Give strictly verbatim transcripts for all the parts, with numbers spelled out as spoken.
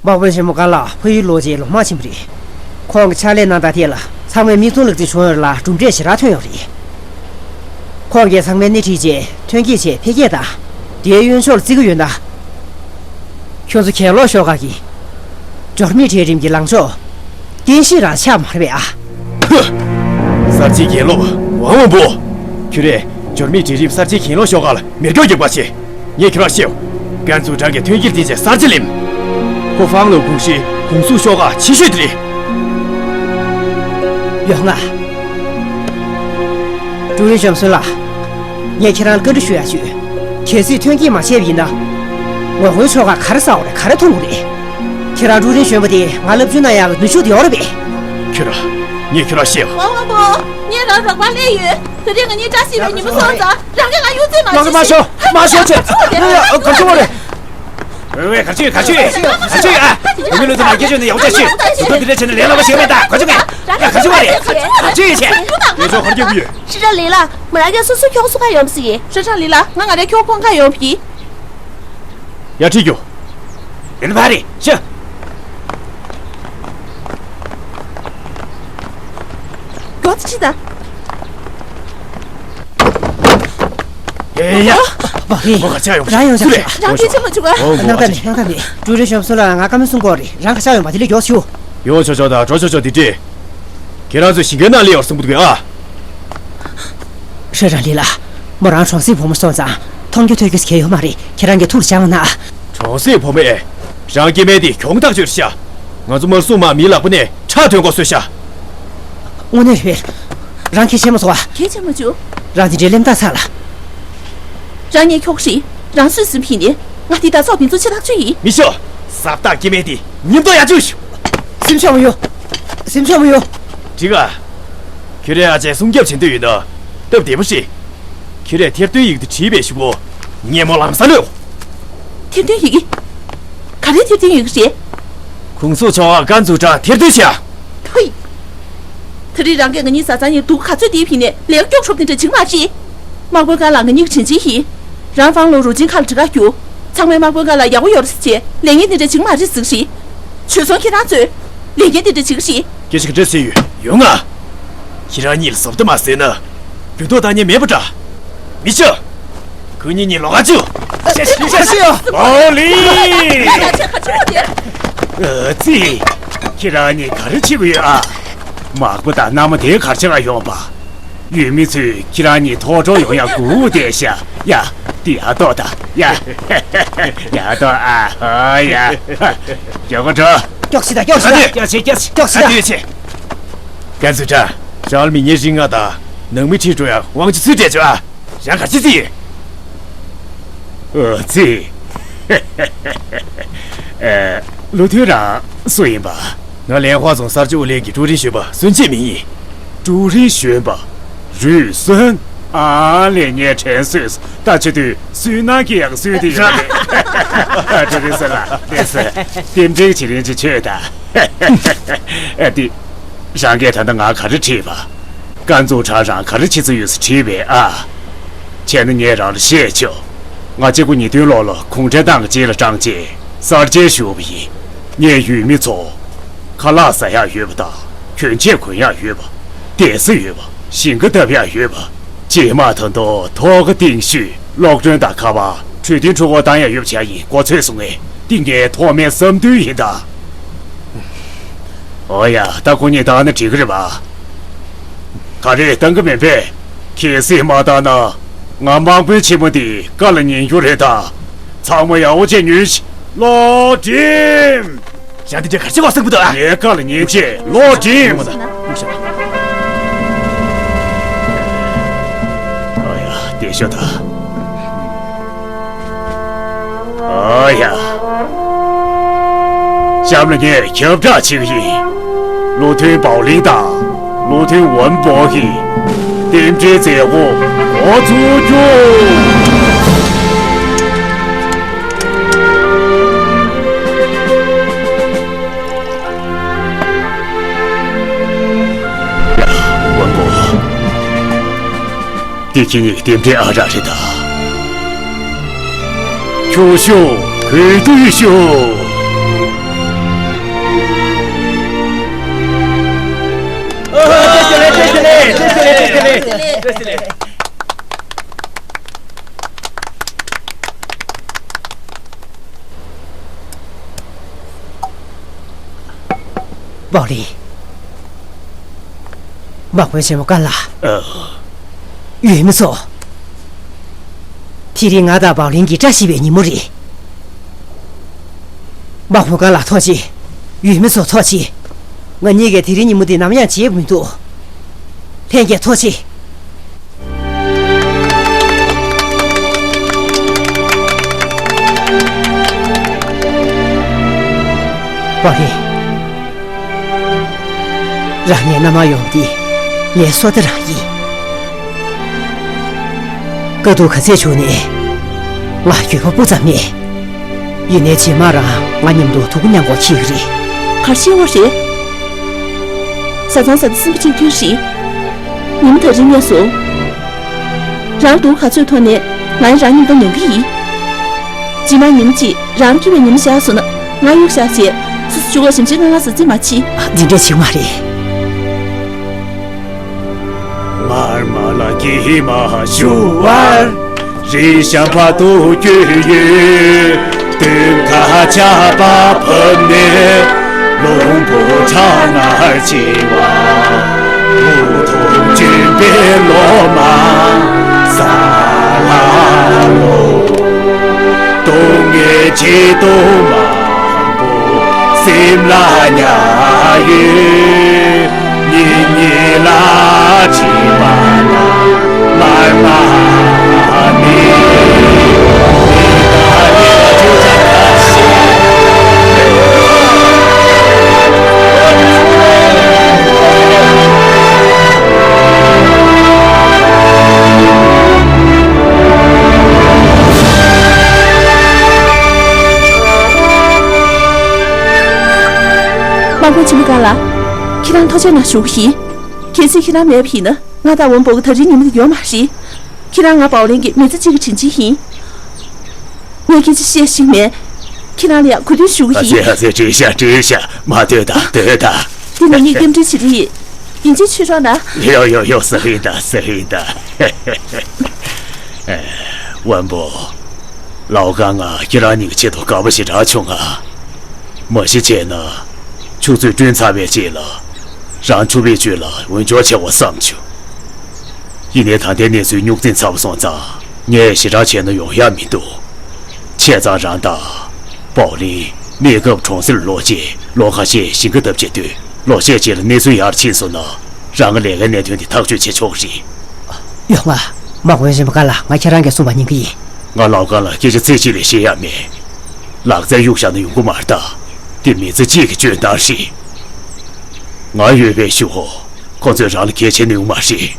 དམག་དཔོན་ཆེན་མོ་ཀ་ལགས་ཕ་ཡུལ་ལོག་རྗེས་ལོ་མང་ཕྱིན་པ་རེད། ཁོང་གི་ཕྱག་ལས་གནང་སྟངས་ཐད་ལ་ཚང་མས་མིག་མཐོང་ལག་ཟིན་བྱུང་ཡོད་ལ་གྲུབ་འབྲས་ཞེ་དྲག་ཐོན་ཡོད་རེད། ཁོང་གིས་ཚང་མའི་སྣེ་ཁྲིད་རྗེས་ཐོན་སྐྱེད་ཆེད་འཕེལ་རྒྱས་དང་། དེའི་གཡོན་ཕྱོགས་ལ་བརྩི་གི་ཡོད་ན། ཁྱོད་ཚོ་གྱེན་ལོག་ཤོག་ཁག་གི་འབྱོར་མེད་གྲལ་རིམ་གྱི་ལངས་ཕྱོགས་རྟེན་གཞི་རང་ཆགས་མ་རེད་པས་ཨ། ཧུ། གསར་བརྗེའི་གྱེན་ལོག་པ་ཝང་ཝང་པོ། ཁྱོད་རས་འབྱོར་མེད་གྲལ་རིམ་གསར་བརྗེའི་གྱེན་ལོག་ཤོག་ཁག་ལ་མེ་སྒྱོགས་རྒྱག་པ་བྱེད། ངས་ཁྱོད་ར་བཤད། ཀན་ཙུའུ་ཀྲང་གིས་ཐོན་སྐྱེད་བསྟན་བྱས་གསར་བརྗེ་ལེན། ཁོ་ཧྥང་ལོའི་ཁོངས་ཤིག་གུང་སུ་ཤོག་ཁག་ཆེ་ཤོས་དེ་རེད། ཡོང་ང་། ཀྲུའུ་རིན་གཞོན་པ་སུན་ལགས། ངས་ཁྱེད་རང་ལ་བཀའ་འདྲི་ཞུ་ཡ་བྱོས། གལ་སྲིད་ཐོན་སྐྱེད་མ་བྱས་པ་ཡིན་ན། ངོ་རྒོལ་ཤོག་ཁག་ག་རེ་ཟ་འོ་རེད་ག་རེ་འཐུང་དགོས་རེད། ཁྱེད་རང་ཀྲུའུ་རིན་གཞོན་པ་དེ་ང་བསླབ་བྱ་གནང་ཡག་ལ་ནུས་ཤུགས་དེ་ཡོད་རེད་པས། ཁྱོད་ར། ངས་ཁྱོད་ར་བཤད། ཝང་ཝང་པོ། ངས་རང་རོགས་པ་སླེབས་ཡོད། ད་རེས་ང་གཉིས་བཀྲ་ཤིས་པའི་ཉིན་མོ་སོང་ཙང་རང་གིས་ང་གཡུག་རྩེད་མ་བྱེད། ལགས་སོ་མ་ཤོག་མ་ཤོག་ཅེས། ཡ་ཡ་ག་ཚོད་བ་རེད། ཝེ་ཝེ་ག་ཚོད་ག་ཚོད་ག་ཚོད་ཨ། བུད་མེད་ལུས་དང་མ་སྐྱེས་ཆོས་ནི་ཡག་པོ་ཅིག་ཤོད། དུ་དུ་འདི་འདྲ་བྱས་ན་ལས་སླ་པོ་ཞིག་མེད་ད་ག་ཚོད་མེད། ཡ་ག་ཚོད་བ་རེད། ག་ཚོད་ཡོད་ཆེ། ཡོད་ཆོག་ག་རྒྱབ་གི་ཡོད། ཧྲི་ཀྲང་ལི་ལགས་ང་རང་གིས་སོ་སོའི་ཁྱོག་སུ་ཁ་ཡོང་སྲིད་ཡིན། ཧྲི་ཀྲང་ལི་ལགས་ང་ང་རའི་ཁྱོག་ཁོང་ཁ་ཡོང་བ་ཡིན། ཡ་ཁྲིད་རྒྱུ། ཡིན་པ་རེད་ཤི། མགྱོགས་ཙམ་ཁྲིད་དང་། ཡ་ཡ་ཡ། མ་ཧི། ཁོ་ག་ཆག་ཡོང་། རང་ཡོང་ཤག་རང་སྐད་ཆ་མ་བྱུང་ཨ། ཨོ་མོ། སྣང་དགའ་མེད་སྣང་དགའ་མེད། ཀྲུའུ་རེན་ཞོན་སུ་ལ་ང་བཀའ་མོལ་གསུང་གི་ཡོད་རེད། རང་ག་ཆག་ཡོང་བ་དེ་ལས་མགྱོགས་ཤོག་ཡོང་ཆོག་ཆོག་དང་འགྲོ་ཆོག་ཆོག་དེ་འདྲས། ཁྱེད་རང་ཚོས་ཞིང་ཁའི་ནང་སླེབས་ཡོད་གསུང་གི་འདུག་གས་ཨ། ཧྲི་ཀྲང་ལི་ལགས། མོ་རང་གྲོང་གསེབ་བུ་མོ་སོང་ཙང་མཐོང་རྒྱུ་ཐོས་རྒྱུ་ཞིག་ཡོད་མ་རེད། ཁྱེད་རང་གིས་ཐུགས་ལ་བཅངས་གནང་ཨ། གྲོང་གསེབ་བུ་མོ་ཨེ། རང་སྐྱེ་དམན་དེ་གྱོང་ཐག་ཆོད་ཤག་ང་ཚོ་མར་སྲུང་དམག་མིའི་ལག་པ་ནས་ཁྲག་ཐོན་འགོ་བཟོས་ཤག་དངོས་གནས་རེད་པས། རང་གལ་ཆེན་པོ་སོང་ཨ། གལ་ཆེན་པོ་བྱུང་། རང་དེ་འདྲའི་གླེན་རྟགས་ཚང་ལ། རང་ངའི་ཁྱོག་རེད། རང་སུས་ཟིན་པ་ཡིན་ནའི་ང་འདི་ལྟར་ཙོག་མི་ཚོ་ཆེ་ཐག་ཆོད་ཡིན། མི་ཤོག་ཟབ་རྟགས་སྐྱེ་དམན་དེ་ཉིན་ཐོ་ཡག་བཅུག་ཤོག་སེམས་ཤོག་མི་ཡོང་། སེམས་ཤོག་མི་ཡོང་། འགྲིག་ག་ཁྱོད་རའི་ཨ་ཅེ་སྲུང་སྐྱོབ་བྱེད་འདོད་ཡོད་ན་སྟབས་བདེ་པོ་ཞིག་ཁྱོད་རས་ཐེར་འདོན་ཡི་གེ་དེ་བྲིས་པའི་གཞུག་གུ་ངས་མོ་ལམ་སང་གློད། ཐེར་འདོན་ཡི་གེ་ག་རེ་ཐེར་འདོན་ཡི་གེ་རེད། གུང་སུ་ཆོག་ཁག་ཀན་ཙུའུ་ཀྲང་ཐེར་འདོན་བྱས། ཕུའི། ད་རེས་རང་གིས་ང་གཉིས་བཟའ་ཚང་གཉིས་སྡུག་ག་ཚོད་འདིའི་ཕྱི་ནས་ལས་ཀ་སྐྱོབ་ཆོག་དེ་འདྲ་བྱེད་མ་རེད། དམག་དཔོན་ཀ་ལ་ང་གཉིས་ཀྱི་དྲིན་ཆེན་ཡིན། རང་ཧྥང་ལོ་རུ་ཆིན་ཁ་ལ་གྲི་ཁ་རྒྱུག་ཚང་མས་དམག་དཔོན་ཀ་ལ་ཡག་པོ་ཡོད་རེད་ཟེར་བྱས་ལས་ངན་དེ་འདྲ་བྱེད་མ་རེད་ཟེར་གི་རེད། བྱོལ་སོང་ཁྱེད་རང་ཚོས། ལས་ངན་དེ་འདྲ་བྱེད་གི་རེད། སྐད་ཆ་ག་འདྲ་ཟེར་ཡོད་ཡོང་ང་། ཁྱེད་རང་གཉིས་ལ་བཟོ་ལྟ་མ་བཟོས་ན། རྒྱུ་ཐོག་བཏང་ཉན་མེད་པ་འདྲ། མི་ཤོག་ཁོ་གཉིས་གཉིས་ལོག་ག་བཅུག་ཤ་ཤ་ཤ་ཤ། མའོ་ལི། ཨ་ཙི། ཁྱེད་རང་གཉིས་ག་རེ་བྱེད་ཀྱི་ཡོད་ཨ། མག་པ་དང་མནའ་མ་དེ་གར་ཆགས་ཡོང་པ། ཡུལ་མི་ཚོས་ཁྱེད་རང་གཉིས་ཐོག་འགྲོ་ཡོང་ཡ་སྒུག་བསྡད་ཤག་ཡ། འདི་ཡ་ཏོག་དང་ཡ། ཡ་ཏོག་ཨ་ཧོ་ཡ། མགྱོགས་པོ་འགྲོ། སྐྱོགས་ཤིག་དང་སྐྱོགས་ཤིག་དང་། སྐྱོགས་ཤིག་སྐྱོགས་ཤིག་སྐྱོགས་ཤིག་དང་། ཨ་ཏི་ཆེ། ཀན་ཙུའུ་ཀྲང་། རང་ལ་མི་ངན་རིགས་ལྔ་དང་ནང་མི་ཁྲིད་འགྲོ་ཡ་དབང་ཆ་ཚུར་སྤྲད་ཆོག་ཨ། རང་ག་ཅི་ཟིག་ཡིན། ཨོ་ཙི། ཨ། བློ་མཐུན་རང་སུ་ཡིན་པ། ང་ལན་ཧྭ་རྫོང་གསར་སྤྱོད་ཨུ་ལྷན་གྱི་ཀྲུའུ་རིན་གཞོན་པ་སུན་ཅེ་མིང་ཡིན། ཀྲུའུ་རིན་གཞོན་པ། རུས་སུན། ཨ་ལས་ངས་དྲན་སོས་སོ། ད་བྱེད་དུས་སུན་སྣང་གི་ཡག་སུན་དེ་ཡོད་རེད། ཀྲུའུ་རིན་སུན་ལགས་ལགས་སོ། རྟེན་འབྲེལ་བྱེད་རིན་གྱི་ཆོས་ད། ཨ་དེ། རང་གིས་ད་ལྟ་ང་ག་རེ་དྲིས་པ། ཀན་ཙུའུ་ཀྲང་རང་ག་རེ་བྱེད་རྩིས་ཡོད་ཟེར་དྲིས་པས་ཨ། བྱས་ན་ངས་རང་ལ་བཤད་ཆོག་ང་གཅིག་པུ་ཉིས་སྟོང་ལོ་ལ་གུང་ཁྲན་ཏང་གི་རྗེས་ལ་འབྲངས་རྗེས་གསར་བརྗེ་ཞུ་བ་ཡིན། ངས་ཡུལ་མི་ཚོ། ཁ་ལག་ཟ་ཡག་ཡོད་པ་དང་གྱོན་ཆས་གོན་ཡག་ཡོད་པ། བསྡད་ས་ཡོད་པ། ཞིང་ཁ་བཏབ་ཡག་ཡོད་པ། རྗེས་མ་ད་དུང་ཐོག་ཁ་གཏིང་ཤུད་གློག་སྒྲོན་དང་ཁ་པར་འཕྲོད་བསྟེན་འཕྲུལ་འཁོར་བཏང་ཡག་ཡོད་པ་བྱ་ཡིན་མགོ་ཚོས་སོང་ངས་འདི་ངའི་ཐོག་མའི་བསམ་འདུན་ཡིན་ད། ཨོ་ཡ་ད་ཁོ་གཉིས་བཏང་ན་འགྲིག་གི་རེད་པ། ག་རེ་བཏང་གི་མིན་པས། གལ་སྲིད་མ་བཏང་ན། ང་དམག་དཔོན་ཆེན་མོ་འདིའི་བཀའ་ལ་ཉན་རྒྱུ་རེད་ད། ཚང་མ་ཡག་པོ་བྱས་ཉོན་ཞིག་གློག་འགྲིམ། ཡང་འདི་འདྲ་གར་ཆེ་བ་བསམ་གི་འདུག་ཨ། ངའི་བཀའ་ལ་ཉན་བྱས་གློག་འགྲིམ། ཨ་ཡ་བདེ་ཤོག་ད། ཨ་ཡ། གཤམ་ལ་ངས་ཁྱབ་བསྒྲགས་བྱེད་ཀྱི་ཡིན། བློ་མཐུན་པའོ་ལིང་དང་བློ་མཐུན་ཝན་པོ་ཧི། རྟེན་འབྲེལ་མཛད་སྒོ་འགོ་ཚུགས་རྒྱུ། ཡ། ཝན་པོ། འདི་ཁྱེད་གཉིས་རྟེན་འབྲེལ་ཨ་རག་རེད་ད། ཁྱོ་ཤོག་གུས་བཏུད་ཤོག་པའོ་ལིན། དམག་དཔོན་ཆེན་མོ་ཀན་ལགས། ཨ། ཡུལ་མི་ཚོ། དེ་རིང་ང་དང་པའོ་ལིན་གྱི་བཀྲ་ཤིས་པའི་ཉིན་མོ་རེད། དམག་དཔོན་ཀན་ལགས་ཐུགས་རྗེ་ཆེ། ཡུལ་མི་ཚོ་ཐུགས་རྗེ་ཆེ། ང་གཉིས་ཀས་དེ་རིང་ཉིན་མོ་འདི་ནམ་ཡང་བརྗེད་མི་འདུག་ལྷན་རྒྱས་ཐུགས་རྗེ་ཆེ། པའོ་ལིན། རང་ངའི་མནའ་མར་ཡོང་འདི་ངའི་བསོད་བདེ་རང་ཡིན། དཀའ་སྡུག་ག་ཚད་བྱུང་ནའི་ང་འགྱོད་པ་སྤུ་ཙམ་མེད། ཡིན་ནའི་རྗེས་མ་རང་ང་མཉམ་དུ་དུག་མཉམ་པོ་འཁྱེར་གྱི་རེད། ག་རེ་བཤད་པ་རེད། བཟའ་ཚང་ཟ་དེ་སེམས་པ་གཅིག་མཐུན་རེད། ཉི་མ་དེ་རིང་ངས་སོང་། རང་སྡུག་ག་ཚོད་ཐོག་ནས་ང་ཡང་རང་མཉམ་དུ་ཉོན་གྱི་ཡིན། རྗེས་མ་ཉིན་གཅིག་རང་སྐྱིད་པའི་ཉི་མ་ཤར་སོང་ན་ང་གཡུག་བཞག་བྱས་སོ་སོ་བྱུག་ལ་ཞིམ་ཅིང་ངར་ངར་ཟ་རྩིས་མ་བྱེད། འདི་འདྲ་བྱེད་མ་རེད། མར་མ་ལ་གྱིས་མ་ཞུ་བར། རི་ཤམ་བར་དུ་བསྐྱོད་ཡོད། སྟོན་ཁ་ཆར་པ་བབས་ནས། ལུང་བུ་ཁྲ་ནར་བྱེད་པ། མུ་ཐུང་གཅོད་པའི་ལོ་མ། ས་ལ་ལོ། སྡུག་བསྔལ་ཆེ་དུ་མང་པོ་སེམས་ལ་ཉར་ཡོད། ཉིན་ཉིན་ལ་བྱིས་པ་ན་མར་མ་ནི། དམག་དཔོན་ཆེན་མོ་ཀན་ལགས། ཁྱེད་རང་ཐུགས་རྗེ་ཆེ་གནང་ཞུ་གི་ཡིན། གལ་སྲིད་ཁྱེད་རང་མེད་པ་ཡིན་ན་ང་དང་ཝུན་པོ་གི་ད་རིང་ཉིན་མོ་འདི་ཡོད་མ་རེད། ཁྱེད་རང་ང་པའོ་ལིན་གྱི་མི་ཚེ་གཅིག་གི་དྲིན་ཆེན་ཡིན། ངས་སྐད་ཆ་བཤད་ཤེས་མེད། ཁྱེད་རང་ལ་ཡང་གུས་འདུད་ཞུ་གི་ཨ་ཙི་ཡིན། ཨ་ཙི། བྲོས་ཤག་བྲོས་ཤག་མ་སྡོད་དང་སྡོད་དང་། འདི་ནི་ངས་སྐྱབས་འགྲོ་བྱེད་རིན་ཡིན། ཡིན་གཅིག་མཆོད་རོགས་གནང་། ཡོ་ཡོ་ཡོ། ཟེར་ཡིན་ད་ཟེར་ཡིན་ད། ཝུན་པོ། ལའོ་ཀན་ང་ཁྱེད་རང་གཉིས་ཀྱི་ཆེད་དུ་དགའ་པོ་ཞེ་དྲག་བྱུང་ང་། མ་གཞི་བྱས་ན། ཆུ་ཚོད་བསྐྲུན་ཚར་བའི་རྗེས་ལ། རང་ཕྱུག་པོའི་ཆོས་ལ་འོས་སྦྱོར་བྱེད་དགོས་བསམ་བྱུང་། ཡིན་ནའི་ད་ལྟའི་གནས་ཚུལ་རྙོག་འཛིང་ཚ་པོ་སོང་ཙང་ངས་ཞེ་དྲག་བྱས་ན་ཡོང་ཡག་མི་འདུག་བྱས་ཙང་རང་དང་། པའོ་ལིན་གནས་སྐབས་གྲོང་གསེབ་ལོག་རྗེས་ལོ་ཁ་ཤས་ཞིང་ཁ་བཏབ་བྱས་སྡོད། ལོ་ཤས་རྗེས་ལ་གནས་ཚུལ་ཡར་ཕྱིན་སོང་ན་རང་གི་ལས་ཀའི་གནད་དོན་དེ་ཐག་གཅོད་བྱེད་ཆོག་གི་རེད། ཡོང་ང་། དམག་དཔོན་ཆེན་པོ་ཀན་ལགས། ང་ཁྱེད་རང་གིས་གསུངས་པ་ཉན་གི་ཡིན། ང་ལའོ་ཀན་ལ་སྐད་ཆ་ཚིག་གཅིག་ལས་བཤད་ཡག་མེད། ལག་རྩལ་གཡུག་བཞག་ན་ཡོང་གི་མ་རེད་ད། དེ་མི་ཚེ་གཅིག་གི་སྤྱོད་སྟངས་རེད། ང་ཡོད་པའི་གཞུག་གུ་ཁོ་ཚོས་རང་ལ་གལ་ཆེ་ནི་ཡོང་མ་རེད།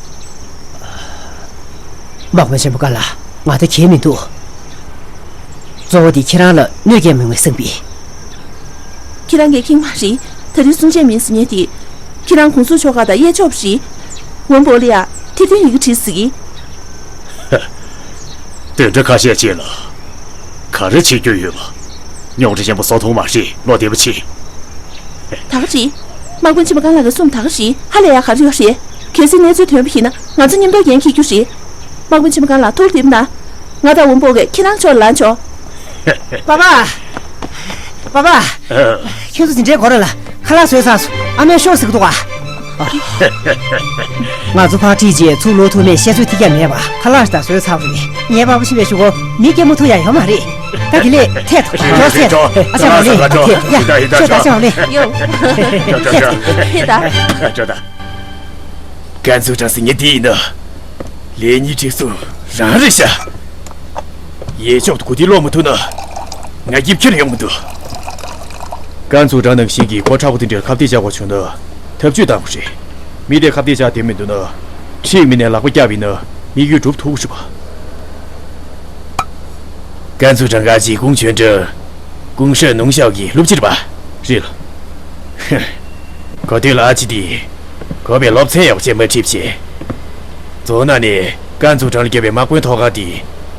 དམག་དཔོན་ཆེན་པོ་ཀན་ལགས། ང་ད་གལ་མི་འདུག་གཙོ་བོ་དེ་ཁྱེད་རང་ལ་གནོད་སྐྱེལ་མི་དགོས་བསམ་པས། ཁྱེད་རང་གིས་མཁྱེན་མ་རེད། ད་རིང་གསུང་ཆོས་མིན་ཟེར་མཁན་དེ། ཁྱེད་རང་གོང་ས་མཆོག་ག་དང་གཡས་ཕྱོགས་རེད། ཝུན་པོ་ལི་ཡ་ཐེར་འདོན་ཡི་གེ་བྲིས་ཟིག་ཡིན། བདུན་ཕྲག་ཁ་ཤས་རྗེས་ལ་ག་རེ་བྱེད་རྒྱུ་ཡོད་པ། རྙོག་དྲ་ཆེན་པོ་བཟོ་ཐུབ་མ་རེད། བློ་བདེ་པོ་བྱེད། ད་ག་རེད། དམག་དཔོན་ཆེན་པོ་ཀན་ལགས་ཀྱིས་གསུངས། ད་ག་རེད། ཧ་ལས་ཡག་ག་རེ་ཡོད་རེད། གལ་སྲིད་གནས་ཚུལ་ཐོན་པ་ཡིན་ན་ང་ཚོ་མཉམ་དུ་འགན་འཁྱེར་རྒྱུ་རེད། དམག་དཔོན་ཆེན་པོ་ཀན་ལགས། ཐུགས་བདེ་པོ་གནང་། ང་དང་ཝུན་པོ་གིས་ཁྱེད་རང་ཕྱོགས་ལ་ལངས་ཆོག་པ་པ། པ་པ། ཨ། ཁྱོད་ཚོ་འདི་འདྲའི་སྒོ་ར་ལ་ཁ་ལག་བཟོས་ཚར་སོང་། ཨ་མས་ཤོག་ཟེར་གི་འདུག་ག་ང་ཚོ་ཕར་ཁྲིད་རྗེས་ཚུར་ལོག་ཐུབ་མེད་བཤད་ཚོད་ཐིག་ཀྱང་མེད་པ། ཁ་ལག་ཞིག་ད་བཟོས་ཚར་བ་རེད། ངའི་པ་པ་ཤི་བའི་གཞུག་གུ་མི་སྐྱེལ་མ་ཐུབ་ཡ་ཡོད་མ་རེད། ད་དེ་ལས་ཐད་ཐོག་ཞོག་ཐད་ཐོག་ཨ་ཅག་མ་ལེ། ཐད་ཡ་ཤོག་ད་ཨ་ཅག་མ་ལེ། ཡོ། ཐད་ད། ཀན་ཚུའུ་ཀྲང་ཟེར་མཁན་དེ་ཡིན་ན། ལས་གཉིས་སྒྲིག་སྲོལ་རང་རེད་ཤག་གཡས་ཕྱོགས་དུ་གོ་དེ་སློག་མ་ཐུབ་ན་ང་རྒྱབ་ཁྱེར་ཡོང་མི་འདུག་ཀན་ཚུའུ་ཀྲང་ནང་བཞིན་གྱི་གོ་ཁྲ་བོ་དེ་འདྲར་ཁ་གཏད་བཅག་དགོས་བྱུང་ན་ཐབས་ཇུས་བཏང་དགོས་རེད། མི་དེ་ཁ་གཏད་བཅག་བདེ་མི་འདུག་ན། ཁྲིད་མི་ནས་ལག་པ་བཀྱགས་པ་ཡིན་ན་དམིགས་ཡུལ་འགྲུབ་ཐུབ་ཀྱི་རེད་པ། ཀན་ཚུའུ་ཀྲང་ག་ཅིག་ཀུང་ཆོན་ཀྲང་། ཀུང་ཧྲེ་ནུང་ཞའོ་གི་སློབ་སྤྱི་རེད་པ། རེད་ལ། གོ་ཐོས་ལ་ཨ་ཅེ་དེས་གོ་བའི་སློབ་ཚན་ཡག་པོ་ཅིག་མ་ཁྲིད་བྱས། མཚོ་ནང་ནས་ཀན་ཚུའུ་ཀྲང་ལ་བརྒྱབ་པའི་དམག་དཔོན་ཐོག་ཁང་དེ་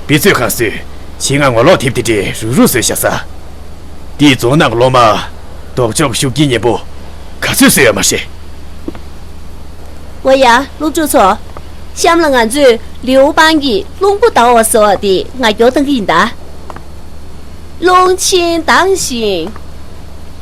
བེད་སྤྱོད་གང་སོས་ཆེད་མངགས་ངོ་ལོག་ཐེབས་དེ་འདྲའི་རུག་རུག་བཟོས་བཞག་ས། དེས་མཚོ་ནང་གི་སློབ་མ་ལྡོག་ཕྱོགས་ཤུགས་རྐྱེན་ངན་པོ་ག་ཚོད་བཟོས་ཡོད་མ་ཤེས། འོ་ཡ། སློབ་ཕྲུག་ཚོ། གཤམ་ལ་ང་ཚོས་ལིའུ་པང་གི་རླུང་བུ་ཟླ་བ་ཟེར་བ་དེ་ངར་སྐྱོར་བཏང་གི་ཡིན་ད། རླུང་ཆེན་ལྡང་ཞིང་།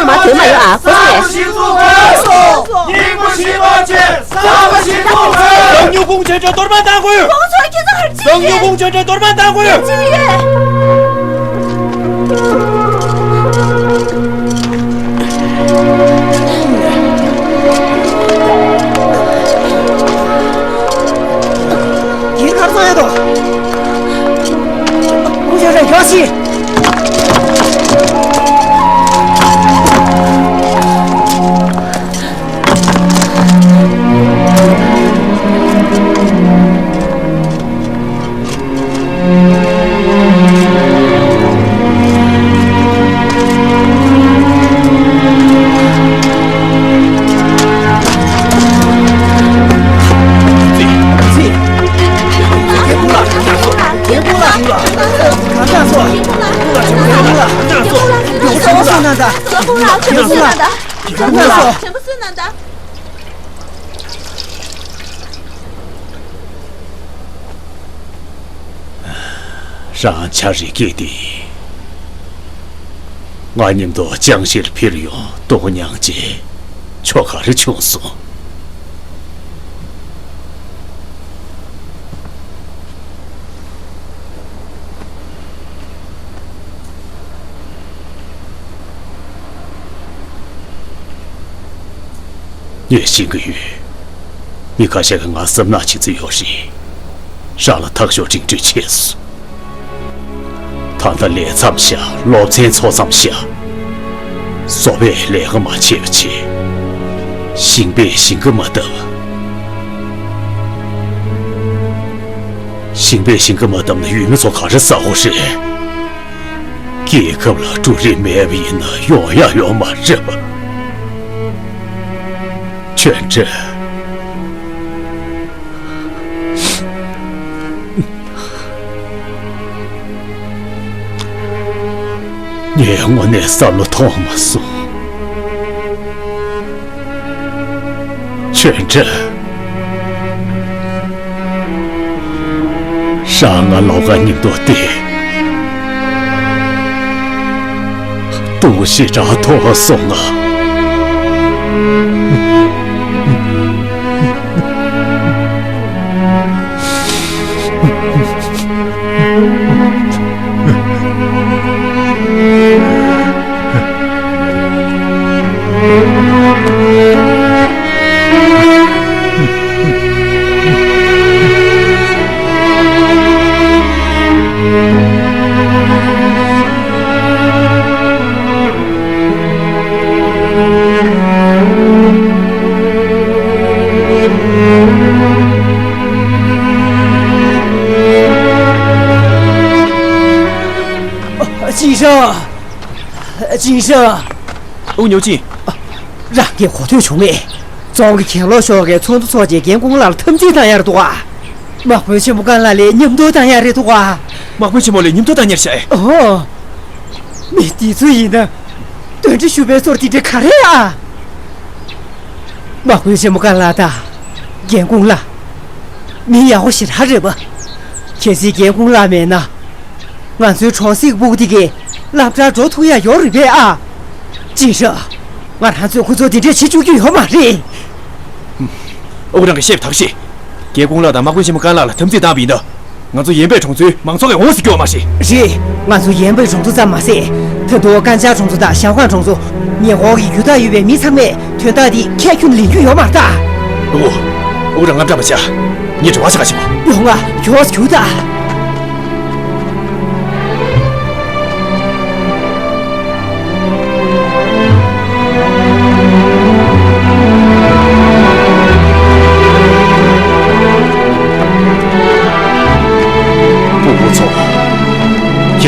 ལ་མ་དོན་མ་ཡོང་ཨ། ཧོ་སེ། སང་ཉིན་གུང་ཆུ་ཚོད་གཏོར་མ་བཏང་དགོས། གོང་ས་ཁྱེད་ཚོ་ཧར་ཅི། སང་ཉིན་གུང་ཆུ་ཚོད་གཏོར་མ་བཏང་དགོས། ཅི་ཡོད། ཡིན་ཁར་སང་ཡོད་དོ། ཀུ་ཤ་རེ་ཡོ་ཤི། རང་ཆ་རེ་སྐྱེས་ཏེ། ང་མཉམ་དུ་ཅང་ཤེར་ཕེབས་ཡོང་དོགས་མྱངས་རྗེས་ཁྱོ་ག་རེ་བྱུང་སོང་། ངས་ཤེས་ཀྱི་ཡོད། མི་ཁ་ཤས་ཀྱིས་ང་བསམ་ནག་བྱེད་རྩིས་ཡོད་རེད། རང་ལ་ཐག་གཅོད་སྒྲིང་སྒྲིང་བྱས་སོང་། ད་ལྟ་ལས་མཚམས་བཞག་སློབ་ཚན་འཚོགས་མཚམས་བཞག་བཟོ་པས་ལས་ཀ་མ་བྱས་པ་བྱས། ཞིང་པས་ཞིང་ཁ་མ་བཏབ། ཞིང་པས་ཞིང་ཁ་མ་བཏབ་ན་ཡུལ་མི་ཚོ་ག་རེ་ཟ་དགོས་རེད། རྒྱལ་ཁབ་ལ་འབྲུ་རིགས་མེད་པ་ཡིན་ན་ཡོང་ཡག་ཡོད་མ་རེད་པ། ཁྱོད་འདྲ། ངས་དངོས་གནས་བསམ་བློ་ཐོངས་མ་སོང་། ཁྱོད་འདྲ། རང་ང་ལོགས་ཀ་མཉམ་དུ་བསྡད། ལྟོགས་ཤི་དྲག་ཐོག་སོང་ང་། ཅིན་ཧྲི། ཅིན་ཧྲི། ཨུ་ཉོ་ཅིན། རང་གིས་གོ་ཐོས་བྱུང་མེད། རྫོང་གི་གྱེན་ལོག་ཤོག་གི་ཚོགས་འདུ་ཚོགས་རྗེས་རྒན་ཀུང་ལགས་ལ་འཐབ་འཛིང་བཏང་ཡར་འདུག་ཨ། དམག་དཔོན་ཆེན་པོ་ཀན་ལགས་ལས་མཉམ་དུ་བཏང་ཡར་རེད་འདུག་ཨ། དམག་དཔོན་ཆེན་མོ་ལས་མཉམ་དུ་བཏང་ཡར་བྱས། ཨོ། མི་འདི་ཚོ་ཡིན་ན། གདོན་འདྲེ་ཤུགས་པའི་སོར་འདི་འདྲ་ག་རེ་ཨ། དམག་དཔོན་ཆེན་མོ་ཀན་ལགས་དང་། རྒན་ཀུང་ལགས། མི་ཡག་པོ་ཞེ་དྲག་རེད་པ། གལ་སྲིད་རྒན་ཀུང་ལགས་མེད་ན། ང་ཚོའི་གྲོང་གསེབ་སྤུ་གུ་དེ་གས་སློབ་གྲྭར་འགྲོ་ཐུབ་ཡ་ཡོད་རེད་པས་ཨ། ཅིན་ཧྲི། ང་རང་ཚོས་ཁོ་ཚོ་འདི་འདྲས་བྱེད་བཅུག་རྒྱུ་ཡོད་མ་རེད། ཨོ་རང་གིས་བཤད་པ་དག་ཤེས། རྒན་ཀུང་ལགས་དང་དམག་དཔོན་ཆེན་མོ་ཀན་ལགས་ལ་འཐབ་འཛིང་བཏང་བ་ཡིན་ན། ང་ཚོ་ཡན་པའེ་གྲོང་ཚོའི་མང་ཚོགས་ཀྱིས་འོང་ཟེར་གྱི་ཡོད་མ་རེད། རེད། ང་ཚོ་ཡན་པའེ་གྲོང་ཚོ་ཙམ་མ་ཟད། ད་དུང་ཀན་ཅཱ་གྲོང་ཚོ་དང་ཞའོ་ཀང་གྲོང་ཚོ། ཉེ་འཁོར་གྱི་རྒྱུ་དག་ཡོད་པའི་མི་ཚང་མས་དོན་དག་འདི་ཁྱད་ཁྱོན་ལེན་རྒྱུ་ཡོད་མ་རེད་ད། ཨོ། ཨོ་རང་དངངས་སྐྲག་མ་བྱ། ངས་དྲི་བ་ཞིག་ག་ཞིག་གོ་ཡོང་ང་ཡོང་ཟེར་གྱི་ད།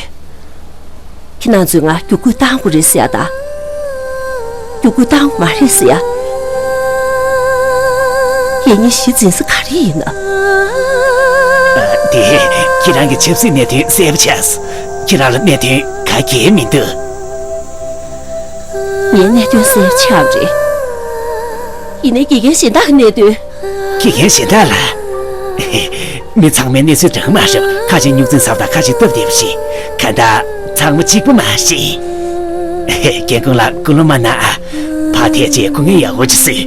ཡོད། ཁྱེད་རང་ཚོས་ང་རྒྱུ་རྐུན་བཏང་དགོས་རེད་ཟེར་ཡ་ད། རྒྱུ་རྐུན་བཏང་དགོས་མ་རེད་ཟེར་ཡ། ཡ་ཉི་ཤིའི་འཛིན་ས་ག་རེ་ཡིན་ན། ཨ། དེ། ཁྱེད་རང་གི་ཆབ་སྲིད་གནད་དོན་གསལ་པོ་ཆགས་སོང་། ཁྱེད་རང་ལ་གནད་དོན་ག་གེ་མི་འདུག། ངའི་གནད་དོན་གསལ་པོ་ཆགས་པ་རེད། ཡིན་ནའི་དགེ་རྒན་གཞན་དག་གི་གནད་དོན། དགེ་རྒན་གཞན་དག་ལ། མི་ཚང་མའི་གནས་ཚུལ་འདྲ་གི་མ་རེད། ཁ་ཅིག་སྨྱུག་རྩེ་ཟ་བ་དང་ཁ་ཅིག་སྟབས་བདེ་པོ་བྱེད། གང་ལྟར་ཚང་མ་གཅིག་པ་མ་བྱེད། རྒན་ཁོང་ལ་སྐུ་ལུང་མ་གནང་ཨ། ཕར་ཐད་ཅིག་སྐུ་ངལ་ཡག་པོ་ཅིག་གསོས།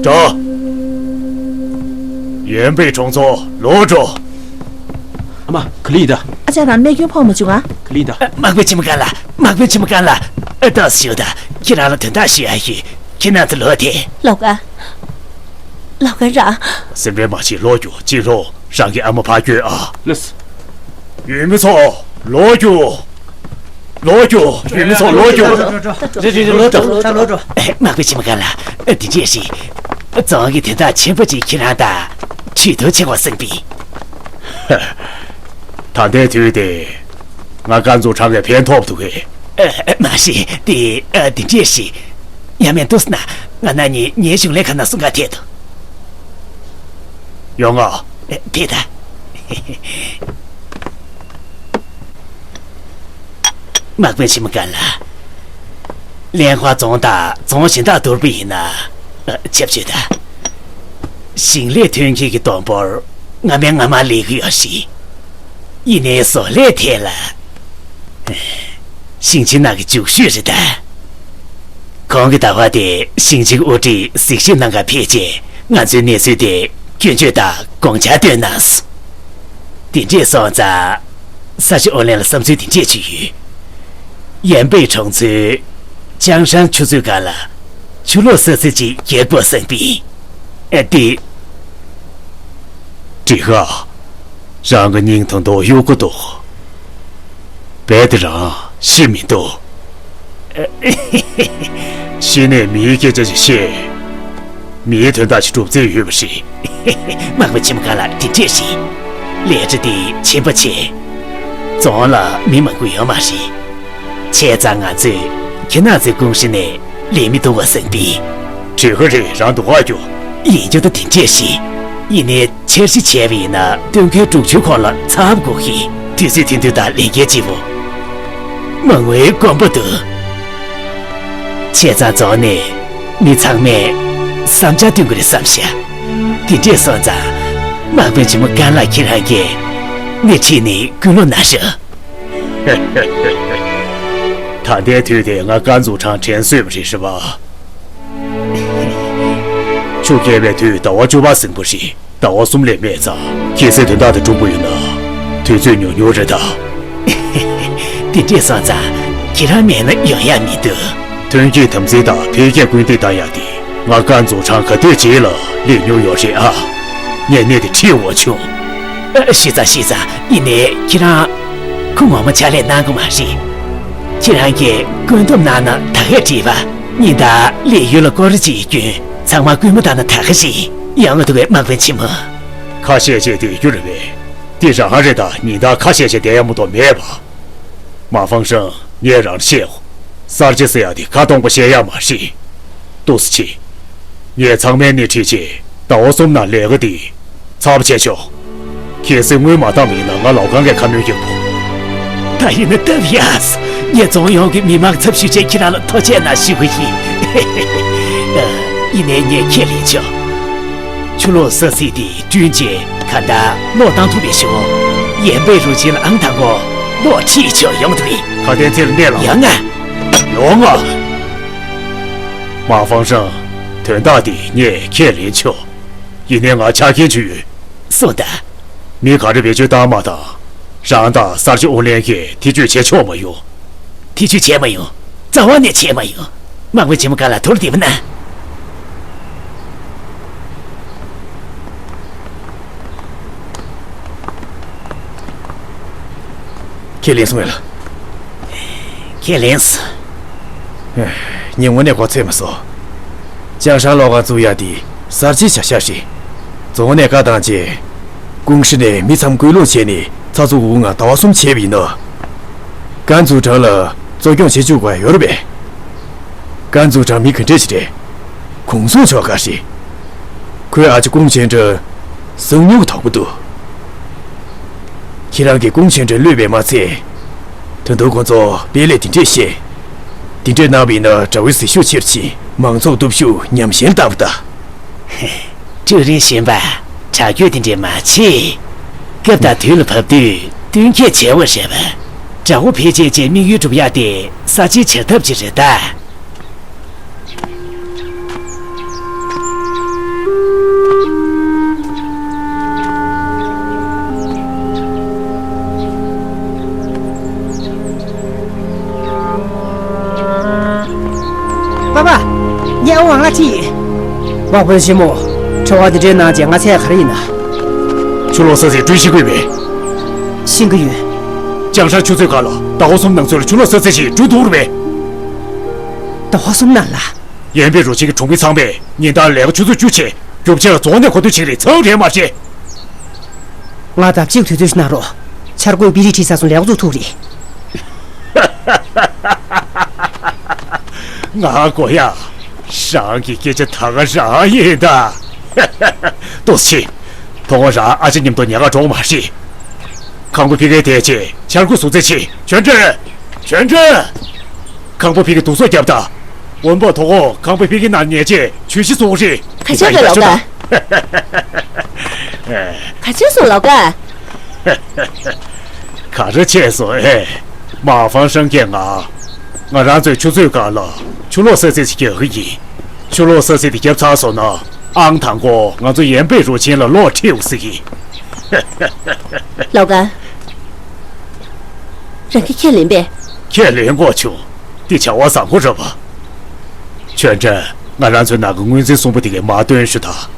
འགྲོ། ཡོན་པའི་གྲོང་ཚོ་ལོག་འགྲོ། ཨ་མ། ག་ལེ་ཡིན་ད། ཨ་ཅག་རང་རྨས་སྐྱོན་ཕོག་མ་བྱུང་ང་། ག་ལེ་ཡིན་ད། དམག་དཔོན་ཆེན་མོ་སྒང་ལ། དམག་དཔོན་ཆེན་མོ་སྒང་ལ། ཨ། ཏོག་ཙམ་བཞུགས་དང་། ཁྱེད་རང་ལ་དོན་དག་ཞུ་ཡ་ཡོད། ཁྱེད་རྣམ་ཚོ་ལོག་དེ། ལོག་ག་ལོག་ག་རང་། སེམས་ཁྲལ་མ་བྱེད། ལོག་རྒྱུགས། ཅིན་ཧྲོ། རང་གི་ཨ་མ་ཕར་སྐྱོད་ཨ། ལགས་སོ། ཡུལ་མི་ཚོ། ལོག་རྒྱུགས། ལོག་རྒྱུགས། ཡུལ་མི་ཚོ་ལོག་རྒྱུགས། རེད་རེད་རེད། ལོག་འགྲོ། ད་ལོག་འགྲོ། དམག་དཔོན་ཆེན་མོ་སྒང་ལ། འདི་འདྲས་ཤིག་རྫོང་གི་དོན་དག་ཆེན་པོ་ཅིག་ཁྱེད་རང་དང་གྲོས་བསྡུར་བྱེད་དགོས་བསམ་པས། ད་ལྟའི་དུས་དེ། ང་ཀན་ཙུའུ་ཁྲང་གིས་ཕན་ཐོགས་འདུག་གས། ཨ། མ་གཞི་དེ། ཨ། འདི་འདྲས་ཤིག་ཡ་མེན་འདུག་ན། ང་ན་ནི་ངའི་གཞུང་ལས་ཁང་ནང་སྲུང་གར་ཐད་དོ། ཡོང་ང་། ཨ། དེ་ད། དམག་དཔོན་ཆེན་མོ་སྒང་ལ། ལན་ཧྭ་རྫོང་དང་རྫོང་གཞན་དག་བསྡུར་བ་ཡིན་ན། ཨ། ཆབ་ཆུ་དང་། ཞིང་ལས་ཐོན་སྐྱེད་ཀྱི་བསྡོམས་འབོར་སྔ་མའི་སྔ་མ་ལས་ཀྱི་ཡོད་ཞིང་། ཡིན་ནའི་བཟོ་ལས་ཐད་ལ། ཞིང་ཆེན་ནང་གི་རྒྱུགས་ཤོས་རེད་ད། གོང་གི་ཟླ་བ་དེ་ཞིང་ཆེན་དབུ་ཁྲིད་གཟིགས་ཞིབ་གནང་གར་ཕེབས་རྗེས་ང་ཚོའི་གནས་ཚུལ་དེ་སྐྱོན་བརྗོད་དང་དགོངས་འཆར་བཏོན་གནང་སོང་། དེ་འདྲས་སོང་ཙང་ས་ཆ་ཨོ་ལན་ལ་བསམ་ཚུལ་དེ་འདྲས་ཅིག་ཡོད། ཡན་པེ་གྲོང་ཚོའི་ཅང་ཧྲང་ཆུ་མཛོད་སྒང་ལ་ཆུ་ལོག་ས་ཚིགས་ཅིག་རྒྱག་དགོས་བསམ་པས། ཨ་དེ། འགྲིག་ག་རང་གི་སྙིང་ཐོ་འདོགས་གཡུག་གི་འདུག་རྦད་དེ་རང་ཤི་མི་འདུག་ཤི་ནས་མིའི་སྐད་ཆ་ཞིག་བཤད། མིའི་དོན་དག་ཞིག་སྒྲུབ་རྩིས་ཡོད་པ་རེད། དམག་མི་ཆེན་མོ་ག་ལ་དེ་འདྲས་ཤིག་ལས་གྲྭ་འདི་ཆེན་པོ་ཆེ། རྫོང་ལ་མི་མང་པོ་ཡོད་མ་རེད། བྱས་ཙང་ང་ཚོས་ཁྱེད་རང་ཚོའི་ཀུང་ཧྲི་ནས་ལས་མི་བསྡུ་བ་བཟང་པས། བྲེལ་ག་རེད། རང་འདུག་ག་རྒྱུ། ཡིན་རྒྱུ་ད་དེ་འདྲས་ཤིག་ཡིན་ནའི་འཆར་གཞི་བྱས་པ་ཡིན་ན་སྟོན་ཁའི་དྲུག་ཅུའི་གོང་ལ་ཚར་དགོས་ཤིང་དུས་ཚོད་དེ་དུས་དང་ལས་འགན་ལྗིད་པོ། མང་བོའི་དཀོན་པོ་འདུག་བྱས་ཙང་རྫོང་ནས་མི་ཚང་མས་བསམ་འཆར་བཏོན་དགོས་རེད་བསམ་ཤག་དེ་འདྲས་སོང་ཙང་དམག་དཔོན་ཆེན་མོ་ཀན་ལགས་ཁྱེད་རང་གིས་སྣེ་ཁྲིད་ནས་སྐུལ་སློང་གནང་ཤོག་ད་ལྟའི་དུས་དེ་ང་ཀན་ཛུའུ་ཁྲང་དྲན་གསོས་པ་རེད། རེད་པ། ཆུ་རྐྱལ་བའི་དུས་ཟླ་བ་བཅུ་པ་ཟིན་པོ་རེད། ཟླ་བ་གསུམ་ལས་མེད་ཙང་གལ་སྲིད་དོན་དག་དེ་འགྲུབ་པ་ཡིན་ན་དུས་ཚོད་ཉུང་ཉུང་རེད་ད། དེ་འདྲས་སོང་ཙང་ཁྱེད་རང་མེད་ན་ཡོང་ཡ་མི་འདུག་ཐོན་སྐྱེད་དམ་འཛིན་དང་འཕེལ་རྒྱས་སྐུལ་འདེད་བཏང་ཡ་དེ་ང་ཀན་ཛུའུ་ཁྲང་ག་དུས་རྗེས་ལ་སླེབས་མྱོང་ཡོད་རེད་ཨ། ངས་གནད་དེ་ཁྲིད་འོང་བྱུང་། ཨ། ཤེས་ཚར་ཤེས་ཚར། ཡིན་ནའི་ཁྱེད་རང་ཁོ་ངོ་མ་ཕྱག་ལས་གནང་གི་མ་རེད། ཁྱེད་རང་གིས་བཀོད་འདོམས་གནང་ན་ད་གས་བྲིས་པ། ཉིན་ལྟར་ལས་ཡུལ་ལ་སྐོར་ར་ཅིག་བསྐྱོན། ཚང་མ་སྐུལ་མ་བཏང་ན་ད་ག་ཞིག་ཡོང་ང་འདུག་པས་དམག་དཔོན་ཆེན་མོ། ཁ་ཤས་ཤིག་བསྡད་རྒྱུ་རེད་པས། འདི་རང་རེད་ད། ཉིན་ལྟར་ཁ་ཤས་ཤིག་བསྡད་ཡ་མ་གཏོགས་མེད་པ། མ་ཧྥང་ཧྲང་ངས་རང་བཤད་འོ། གསར་བརྗེ་ཟེར་ཡ་དེ་ཁ་སྟོང་པ་བཤད་ཡ་མ་རེད། ཏོག་ཙམ་ཅིག་ངས་ཚང་མའི་སྣེ་ཁྲིད་བྱས་ཟླ་བ་གསུམ་ནང་ལས་ཀ་འདི་ཚགས་པ་བྱས་ཆོག་གལ་སྲིད་དངུལ་མ་བཏང་བ་ཡིན་ན་ང་ལའོ་ཁང་གི་ཁ་སྣོན་བྱེད་དགོས། ད་ཡིན་ན་སྟབས་ཡག་ངས་རྫོང་ཡོངས་ཀྱི་མི་མང་ཚབ་ཞུས་བྱས་ཁྱེད་རང་ལ་ཐུགས་རྗེ་གནང་ཞུ་གི་ཡིན། ཡིན་ནའི་ངས་ཁས་ལེན་ཆོག་ཆུ་ལོག་ས་ཚིགས་དེ་བསྐྲུན་རྗེས་གང་ལྟར་གློག་བཏང་ཐུབ་པའི་གཞུང་ཡན་པའི་རུ་ཆེན་ལ་ཨང་དང་པོ་གློག་ཁྲིད་ཆོག་ཡོང་ཐུབ་པས། ཁ་དན་ཚིག་གནས་ལ་ཡོང་ང་། ཡོང་ང་། མ་ཧྥང་ཧྲང་། དོན་དག་འདི་ངས་ཁས་ལེན་ཆོག་ཡིན་ནའི་ང་ཆ་རྐྱེན་ཅིག་ཡོད། གསུངས་དང་། མི་ག་རེ་བེད་སྤྱོད་བཏང་མ་བཏང་། རང་དང་གསར་བརྗེ་ཨུ་ལན་གྱིས་ཐེ་བྱུས་བྱེད་ཆོག་མ་ཡོང་། ཐེ་བྱུས་བྱས་མ་ཡོང་། རྩ་བ་ནས་བྱས་མ་ཡོང་། དམག་དཔོན་ཆེན་མོ་ག་ལ་ཐུགས་བདེ་པོ་གནང་། ཁས་ལེན་སོང་ངས་ལ། ཁས་ལེན་སོང་། ངས་དངོས་གནས་གོ་ཚད་མ་སོང་། ཅང་ཧྲང་གློག་ཁང་བཙུགས་ཡ་དེ་གསར་བརྗེའི་བྱ་གཞག་རེད། རྫོང་ནས་བཀའ་བཏང་རྗེས། ཀུང་ཧྲི་ནས་མི་ཚང་སྐུལ་སློང་བྱས་ནས་ཚགས་ཚུད་འོག་ང་ཟླ་བ་གསུམ་བྱས་པ་ཡིན་ནོ། ཀན་ཛུའུ་ཁྲང་ལ་གཙོ་སྐྱོང་བྱེད་བཅུག་པ་ཡོད་རེད་པས། ཀན་ཛུའུ་ཁྲང་མི་ག་འདྲས་ཞིག་རེད། གུང་སེང་ཆོག་ག་རེད། ཁོའི་ཨ་ཅག་ཀུང་ཆན་ཀྲང་གསང་མྱུལ་གྱི་དོགས་པ་འདུག་ཁྱེད་རང་གིས་ཀུང་ཆན་ཀྲང་གློད་པས་མ་ཚད། ད་དུང་ཁོ་ཚོ་དཔེ་ལས་དེ་འདྲས་བཤད། དེ་འདྲས་གནང་བ་ཡིན་ན་དགྲ་བོའི་ཟིལ་ཤུགས་ཆེ་རུ་ཕྱིན། མང་ཚོགས་སྟོབས་ཤུགས་ཉམས་ཞན་བཏང་བ་དང་། ཀྲུའུ་རིན་གཞོན་པ། དྲག་སྐྱོད་དེ་འདྲས་མ་བྱེད། སྐབས་དང་དུས་ལ་བབ་དུས་བསྟུན་མཁས་བྱེད་དགོས་རེད་པ། དགྲ་བོ་ཕལ་ཆེར་ཅན་དམིགས་ཡུལ་འགྲུབ་ཡག་དེ་གསར་བརྗེའི་བྱ་ཐབས་ཅིག་རེད་ད། པ་པ། ངས་ཨོ་ཝང་ལ་ཁྲིད་ཡིན། དམག་དཔོན་ཆེན་མོ། ཁྲོ་བ་འདི་འདྲའི་ནང་བྱས་ང་ཚད་ག་རེ་ཡིན་ན། ཆུ་ལོག་ས་ཚིགས་བསྐྲུན་ཤེས་ཀྱི་ཡོད་པས། ཤེས་ཀྱི་ཡོད། ཅང་ཧྲང་ཆུ་མཛོད་སྒང་ལ་ཟླ་བ་གསུམ་ནང་ཚུད་ལ་ཆུ་ལོག་ས་ཚིགས་ཤིག་བསྐྲུན་ཐུབ་རེད་པས། ཟླ་བ་གསུམ་ནང་ལ། ཡན་པེ་རུ་ཆེན་གྱི་གྲོང་མི་ཚང་མས་ཉིན་ལྟར་ལས་ཀ་ཆུ་ཚོད་བཅུ་བྱས། རྒྱུ་ཆ་ལ་རྫོང་ནས་མཁོ་འདོན་བྱེད་ཀྱི་རེད། ཚང་རེད་མ་རེད། ང་ལྟར་གཅིག་དུས་ཚོད་ཞིག་གནང་རོགས། འཆར་འགོད་དཔེ་རིས་བྲིས་ཚར་སོང་། ལས་ཀ་བཙུགས་ཐུབ་རེད། ང་དགོས་ཡ། རང་གི་སྐད་ཆ་ད་ག་རང་ཡིན་ད། ཏོག་ཙི། ཐོག་མར་རང་ཨ་ཅག་མཉམ་དུ་ཉལ་ཁར་འགྲོ་མ་རེད། ཁང་པ་ཕ་གིར་བསྡད་བྱས་འཆར་འགོད་བཟོ་རྩིས་བྱེད། ཆོན་ཀྲེན། ཆོན་ཀྲེན། ཁང་པ་ཕ་གིར་དུག་སོགས་བརྒྱབ་དང་། ཝུན་པོ་ཐོག་ཁང་པ་ཕ་གི་ནང་ཉལ་བྱས་ཆོས་གཞི་བཟོ་དགོས་རེད། ག་ཚོད་རེད་ལགས་པ། ག་བྱས་སོང་ལོ་ཀ། ག་རེ་བྱས་སོང་ཨེ། མ་ཧྥང་ཧྲང་གིས་ང་། ང་རང་ཚོའི་ཆུ་མཛོད་སྒང་ལ་ཆུ་ལོག་ས་ཚིགས་ཤིག་རྒྱག་གི་ཡིན། ཆུ་ལོག་ས་ཚིགས་དེ་བརྒྱབ་ཚར་སོང་ན་ཨང་དང་པོ་ང་ཚོ་ཡན་པེ་རུ་ཆིན་ལ་གློག་ཁྲིད་འོང་ཟེར་གི། ལོ་ཀ། རང་གིས་ཁས་ལེན་པས། ཁས་ལེན་དགོས་བྱུང་། འདི་བྱ་བ་བཟང་པོ་རེད་པ། ཆོས་ཁྲ། ང་རང་ཚོའི་ནང་གི་དངུལ་འཛིན་གསུམ་པོ་དེ་གའི་མ་སྟོན་ཞུ་དང་།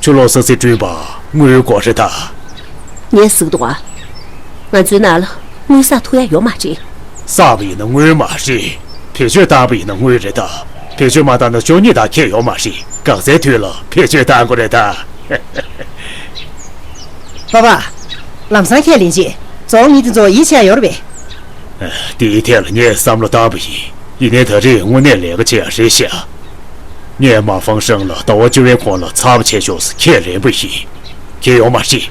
ཆུ་ལོག་ས་ཚིགས་བསྐྲུན་པར་དངུལ་དགོས་རེད་ད། ངས་ཟེར་གི་འདུག་ཨ། ང་ཚོའི་ནང་ལ་དངུལ་བསགས་ཐུབ་ཡ་ཡོད་མ་རེད། བསགས་པ་ཡིན་ན་དངུལ་མ་རེད། བེད་སྤྱོད་བཏང་པ་ཡིན་ན་དངུལ་རེད་ད། བེད་སྤྱོད་མ་བཏང་ན་ཅོ་ཉིད་དང་ཁྱད་ཡོད་མ་རེད། འགག་རྩའི་དུས་ལ་བེད་སྤྱོད་བཏང་དགོས་རེད་ད། པ་པ། ལམ་སང་ཁས་ལེན་བྱེད། རྫོང་མི་དེ་ཚོ་ཡིད་ཆེས་ཡོད་རེད་པས། དེའི་ཐད་ལ་ངས་བསམ་བློ་བཏང་པ་ཡིན། ཡིན་ནའི་ད་རེས་དངོས་གནས་ལས་ཀ་བྱེད་ཡ་རེད་ཤག་ངས་མ་ཧྥང་ཧྲང་ལ་ཟླ་བ་བཅུ་པའི་གོང་ལ་ཚར་བ་བྱེད་ཆོག་ཟེར་ཁས་ལེན་པ་ཡིན། ཁྱད་ཡོད་མ་རེད།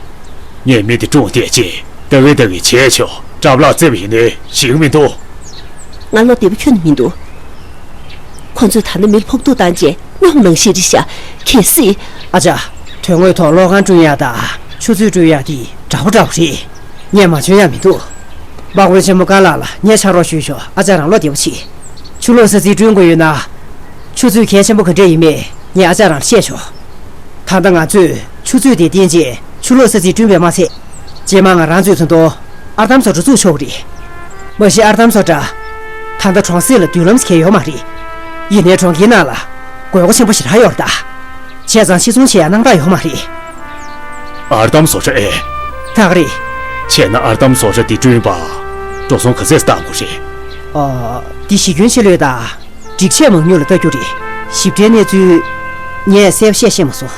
ངས་མི་དེ་བཀྲོངས་བསྡད་རྗེས་ལྟ་གི་ལྟ་གི་བྱས་ཆོག་སྐྲ་ལག་བརྩེ་བ་ཡིན་ནའི་ཞིག་མི་འདུག་ང་བློ་བདེ་པོ་ཁྱོན་ནས་མི་འདུག་ཁོ་ཚོས་ད་ནི་མི་ལ་ཕོག་ཐུག་བཏང་རྗེས་རྙོག་གནང་ཤེས་རེད་ཤག་གལ་སྲིད། ཨ་ཅག་དོན་དངོས་ཐོག་གློག་ཁང་བསྐྲུན་ཡག་དང་ཆུ་མཛོད་བསྐྲུན་ཡག་དེ་འདྲ་པོ་འདྲ་པོ་རེད། ངས་མ་འཇོན་ཡག་མི་འདུག་དམག་དཔོན་ཆེན་མོ་ཀ་ལགས་ལ་ངས་ཕྱག་རོགས་ཞུས་ཆོག་ཨ་ཅག་རང་བློ་བདེ་པོ་བྱེད། ཆུ་ལོག་ས་ཚིགས་བསྐྲུན་དགོས་ཡོད་ན། ཆུ་མཛོད་གལ་ཆེན་པོ་ག་འདྲས་ཡིན་མིན་ངས་ཨ་ཅག་རང་ལ་བཤད་ཆོག་ད་ལྟ་ང་ཚོས་ཆུ་མཛོད་དེ་བརྟེན་རྗེས་ཆུ་ལོག་ས་ཚིགས་བསྐྲུན་པས་མ་ཚད། རྗེས་མ་ང་རང་ཚོས་ད་དུང་ཨར་འདམ་བཟོ་གྲྭ་བཙུགས་ཆོག་གི་རེད། མ་གཞི་ཨར་འདམ་བཟོ་གྲྭ། ད་ལྟ་གྲོང་གསེབ་ལ་མདུན་ལམ་ཟེར་མཁན་ཡོད་མ་རེད། ཡིན་ནའི་གྲོང་ཁྱེར་ནང་ལ་དགོས་མཁོ་ཆེན་པོ་ཞེ་དྲག་ཡོད་རེད་ད། བྱས་ཙང་ཕྱིར་ཚོང་བྱེད་ཡ་སྣང་དག་ཡོད་མ་རེད། ཨར་འདམ་བཟོ་གྲྭ་ཨེ། ད་ག་རེད། བྱས་ན་ཨར་འདམ་བཟོ་གྲྭ་འདི་བསྐྲུན་པར་འགྲོ་སོང་ག་ཚད་བཏང་དགོས་རེད། ཨ། འདི་གཞི་ཁྱོན་ཆེ་ལོས་དང་། སྒྲིག་ཆས་མང་ཉུང་ལ་ལྟ་རྒྱུ་རེད། ཞིབ་ཕྲའི་གནས་ཚུལ། ངས་གསལ་པོ་བཤད་ཤེས་མ་སོང་།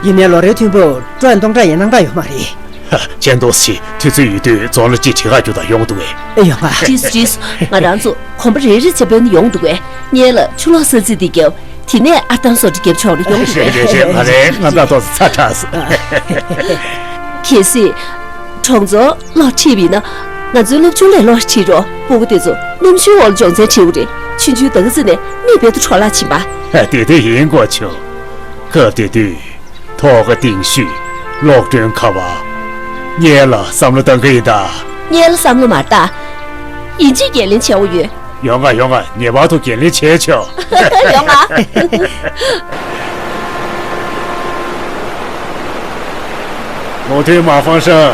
ཡིན་ནའི་ལོ་རེའི་ཐོན་འབབ་ཀྲོན་སྟོང་ཕྲག་ཡན་ནང་ད་ཡོད་མ་རེད། ཧ། ཅན་ཏོ་སི། དུས་ཚོད་ཡོད་དུས་རྫོང་ལ་ཅིག་ཁྲིད་ག་རྒྱུགས་དང་ཡོང་འདུག་གས། ཨེ་ཡོང་ང་། ཀྲིས་ཀྲིས། ང་རང་ཚོ་གོམ་པ་རེ་རེ་བྱས་པས་ནི་ཡོང་འདུག་གས། སྔོན་ལ་ཆུ་ལོག་ས་ཚིགས་འདི་བརྒྱབ། དེ་ནས་ཨར་འདམ་བཟོ་གྲྭ་བརྒྱབ་ཆོག་ལ་ཡོང་འདུག་གས། རེད་རེད་རེད། ང་རེད། ང་ད་ཏོག་ཙམ་ཚ་དྲགས་སོང་། གལ་སྲིད། གྲོང་ཚོར་གློག་ཁྲིད་པ་ཡིན་ན། ང་ཚོའི་སློབ་ཆུང་ལ་གློག་ཁྲིད་རོགས། སྤུ་གུ་དེ་ཚོ་གནམ་གཤིས་འོག་ལ་སྦྱོང་ཚན་ཁྲིད་དགོས་རེད། ཆུང་ཆུང་དེ་ག་ཚོད་ནས་གནས་སྤོས་ཏོ་འཕྲོ་བརླག་ཕྱིན་པ། དེ་དུས་ཡིན་དགོས་བྱུང་། སྐབས་དེ་དུས། ཐོག་ཁ་གཏིང་ཤུད། གློག་སྒྲོན་ཁ་བ། སྔོན་ལ་བསམ་བློ་གཏང་གི་ཡིན་ད། སྔོན་ལ་བསམ་བློ་མ་བཏང་། ཡིན་གཅིག་འགན་ལེན་བྱེད་འོ་ཡོད། ཡོང་ང་ཡོང་ང་། ངེས་པར་དུ་འགན་ལེན་བྱས་ཆོག་ཡོང་ང་། ལོ་ཐོན་མ་ཧྥང་ཧྲང་།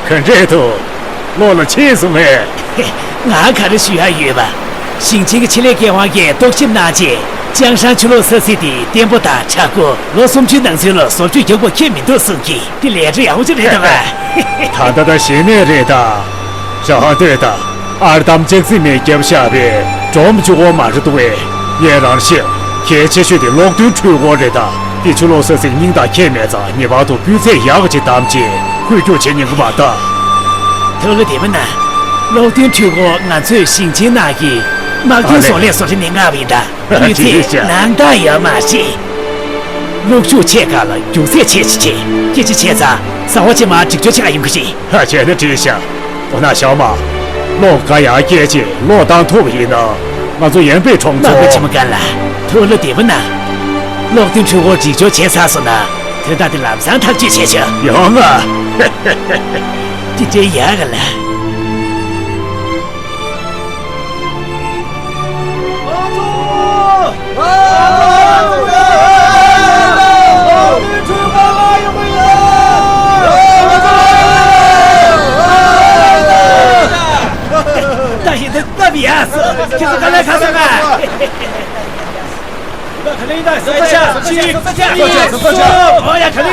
ག་འདྲས་འདུག་གློག་ལ་ཕྱིན་སོང་ངས། ང་ག་རེ་ཞུ་ཡག་ཡོད་པ། ཞིང་ཆེན་གྱི་ཆེད་ལས་འགན་དབང་གིས་རྟོག་ཞིབ་གནང་རྗེས། ཅང་ཧྲང་ཆུ་ལོག་ས་ཚིགས་དེ་བརྟན་པོ་དང་ཆག་སྒོ། ལོ་སུམ་ཅུའི་ནང་ཚུན་ལ་བཟོ་བཅོས་རྒྱག་དགོས་ཁེལ་མི་འདུག་གསུངས་ཀྱིས། འདི་ལས་འཕྲོ་ཡག་པོ་ཅིག་རེད་དམ། ད་ལྟ་ད་གཞི་ནས་རེད་ད། རང་ལྟོས་དང་། ཨར་འདམ་ལྕགས་རྩི་མས་བརྒྱབ་བཞག་པའི་སྒྲོམ་གཅིག་པོ་མ་རེད་འདུག་གས། ངས་རང་ཤེས། གལ་ཆེ་ཤོས་དེ་གློག་མདུན་འཕྲུལ་འཁོར་རེད་ད། འདི་ཆུ་ལོག་ས་ཚིགས་སྙིང་དང་ཁྱད་མེད་ཙང་ངེས་པར་དུ་སྤུས་ཚད་ཡག་ག་ཅིག་བདམས་རྗེས་ཁོད་རྒྱུག་བྱེད་ཉན་གི་མ་གཏོགས། ཐུགས་ལ་བདེ་པོ་གནང་། གློག་མདུན་འཕྲུལ་འཁོར་ང་ཚོས་ཞིང་ཆེན་ནང་གི་དམག་དོན་ཨ་ལེ། བཟོ་ལས་བཟོ་གྲྭ་ནས་མངགས་པ་ཡིན་ད། སྤུས་ཚད་ནང་ལྟར་ཡོད་མ་རེད། གློག་ཤུགས་ཆེ་ག་ལ་རྒྱུག་ཚད་ཆེ་ཆེ་ཆེ། སྐད་ཆ་བྱས་ཙང་གཟའ་འཁོར་རྗེས་མ་སྒྲིག་སྦྱོར་བྱེད་ག་ཡོང་གི་རེད། ཧ། བྱས་ན་འགྲིག་ཤག་འོ་ན་ཞའོ་མ། གློག་འགའ་ཡང་སྐྱེལ་རྗེས་གློག་བཏང་ཐུབ་པ་ཡིན་ན། ང་ཚོ་ཡན་པེ་གྲོང་ཚོ། དམག་དཔོན་ཆེན་མོ་ཀ་ལགས། ཐུགས་བློ་བདེ་པོ་གནང་། གློག་མདུན་འཕྲུལ་འཁོར་སྒྲིག་སྦྱོར་བྱས་ཚར་སོང་ན། དོན་དག་དེ་ལམ་སང་ཐག་གཅོད་བྱས་ཆོག་ཡོང་ང་། དེ་འདྲའི་ཡག་ག་ལ། ད་ཡིན་ད་སྟབས་ཡག་སོང་། ཁྱེད་ཚོ་ག་ལ་ག་སོང་ང་། ད་ག་ལེན་ད། ག་ལེན་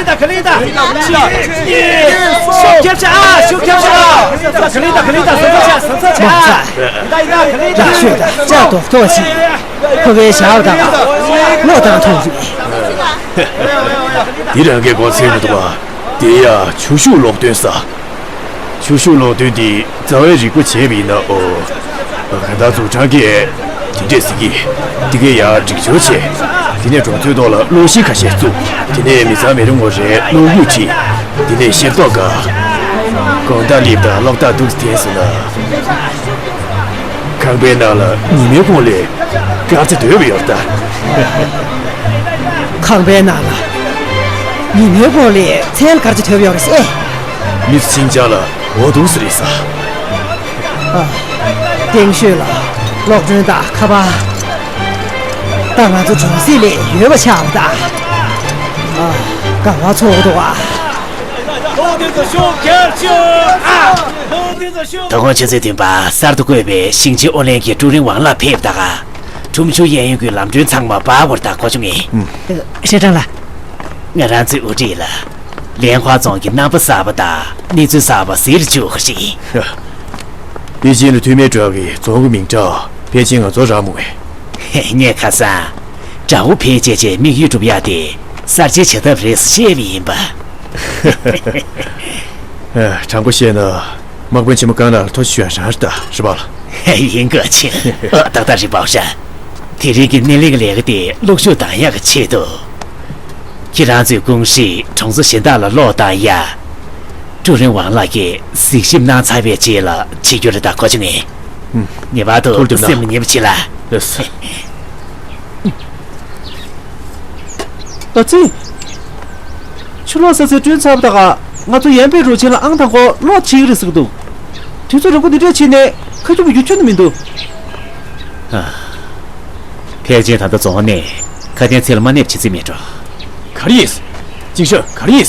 ད། ག་ལེན་ད། གཅིག་གཉིས། ཤུགས་རྒྱབ་ཤག་ཨ། ཤུགས་རྒྱབ་ཤག་ཨ། ག་ལེན་ད། ག་ལེན་ད། ག་ལེན་ད། ཡིན་ད་ཡིན་ད། ག་ལེན་ད། ཤོད་ད། ལྕགས་རྡོག་ཐོག་ཅིག་ཁོ་པའི་ཞག་དང་གློག་བཏང་ཐུབ་རེད། འདི་རང་གི་གོ་ཚད་མི་འདུག་པ། དེ་ཡ་ཆུ་ཤུགས་གློག་འདོན་ས། ཆུ་ཤུགས་གློག་འདོན་འདི་རྩ་བའི་རིག་པ་བྱས་པ་ཡིན་ན། ཨོ། གང་ལྟར་འཛུགས་སྐྲུན་གྱིས་དེ་འདྲས་ཟེར་གི། དེ་གའི་ཡར་སྒྲིག་སྦྱོར་བྱས། དེ་ནས་གྲོང་ཚོའི་ཐོག་ལ་གློག་གཞི་ཁ་ཤས་བཙུགས། དེ་ནས་མི་ཚང་མི་རེ་ངོ་རེར་གློག་སྒྱུར་ཁྲིད། དེ་ནས་ཤེལ་ཏོག་བཀབ། དགོང་དག་སླེབས་དང་གློག་ཐག་ཐུག་འཐེན་སོང་ན། ཁང་པའི་ནང་ལ་ཉི་མའི་ཁོངས་ལས་དཀར་ཆ་དོད་པ་ཡོད་ད། ཁང་པའི་ནང་ལ་ ཉིན་མོའི་གོང་ལ་མཚན་ག་རེ་ཐོབ་ཡོད་རེད་ཟེར། མི་ཚེ་ཕྱིན་ཆད་ལ་འོ་དུང་ཟེར་རེད་ཟེར། ཨ། སྟེང་ཤོད་ལ་གློག་སྒྲོན་དང་ཁ་པར། ད་ང་ཚོ་གྲོང་གསེབ་ལ་ཡོད་པ་ཆགས་པ་ད། ཨ། དགའ་བ་ཚོར་འདུག་ཨ། ལྷོ་སྡེ་ཚོ་ཤོག་གྱར་ཤོག་ཨ། ལྷོ་སྡེ་ཚོ་ཤོག་དོ་དགོང་ཆུ་ཚོད་བདུན་པ་གསར་དུ་བསྐོས་པའི་ཞིང་ཆེན་ཨོ་ལན་གྱི་ཀྲུའུ་རིན་ཝང་ལགས་ཕེབས་ད་ག་ཁྲོམ་ཆུ་གཡས་གཡོན་གྱི་ལམ་སྒྲོན་ཚང་མ་སྦག་བར་ད་གོ་བྱུང་ངས། ཨ། ཧྲེ་ཀྲང་ལགས། ང་རང་ཚོའི་དབུ་ཁྲིད་ལ་ལན་ཁ་རྫོང་གི་རྣམ་པ་གསར་པ་དང་གནས་ཚུལ་གསར་པ་གཟིགས་རུ་བཅུག་གི་རེད། པེ་ཅིན་ལ་མཐུད་མེད་འགྲོ་གི་རྫོང་གི་མིང་གྲགས་ཕལ་ཆེར་ང་ཚོར་རག་མོ་བས། ངས་ཁ་སང་དགྲ་བོ་ཕལ་ཆེར་ཆེ་དམིགས་ཡུལ་སྒྲུབ་ཡག་དེ་གསར་བརྗེ་བྱ་ཐབས་རེད་ཟེར་བཤད་པ་ཡིན་པ། ཨ། དྲང་པོ་བཤད་ན། དམག་དཔོན་ཆེན་མོ་ཀང་ནར་ཐོ་ཞུ་ཡ་རང་རེད་ད་རེད་པ་ལ། ཡིན་དགོས་ཆེ། ཨ། ཏག་ཏག་རེད་པ་ཧྲ། དེ་རིང་གི་སྣེ་ལེན་གྱི་ལས་ཀ་དེ་གློག་ཤུགས་འདང་ཡག་གི་ཆེད་དུ། ཁྱེད་རང་ཚོའི་ཀུང་སི་གྲོང་ཚོ་གཞན་དག་ལ་གློག་བཏང་ཡ། ཀྲུའུ་རིན་ཝང་ལགས་ཀྱིས་གཟིགས་ཞིབ་གནང་ཚར་བའི་རྗེས་ལ་བྱེད་རྒྱུ་རེད་ད་གོ་ཆུང་ངས། ངེས་པར་དུ་ཐུགས་རྗེ་གནང་། སེམས་ལ་ངེས་པ་བྱེད་ལ། ལགས་སོ། ཨ་ཙི། ཆུ་གློག་ས་ཚིགས་བསྐྲུན་ཚར་བ་ད་ག་ང་ཚོ་ཡན་པེ་རུ་ཆེན་ལ་ཨང་དང་པོ་གློག་ཕྱིན་གྱི་རེད་ཟེར་གྱི་འདུག་དུས་ཚོད་རིང་པོ་འདི་འདྲས་ཕྱིན་ནས་ཁ་ཐུག་པའི་རྒྱུ་ཁྱོན་ནས་མི་འདུག་ཨ། ཕལ་ཆེར་ད་ལྟ་རྫོང་ནས་ཁ་གཏན་ཚིགས་ལ་མ་གནས་པ་བྱེད་རྩིས་མེད་འགྲོ། ག་རེ་ཡིན། ཅིང་ཤ་ག་རེ་ཡིན།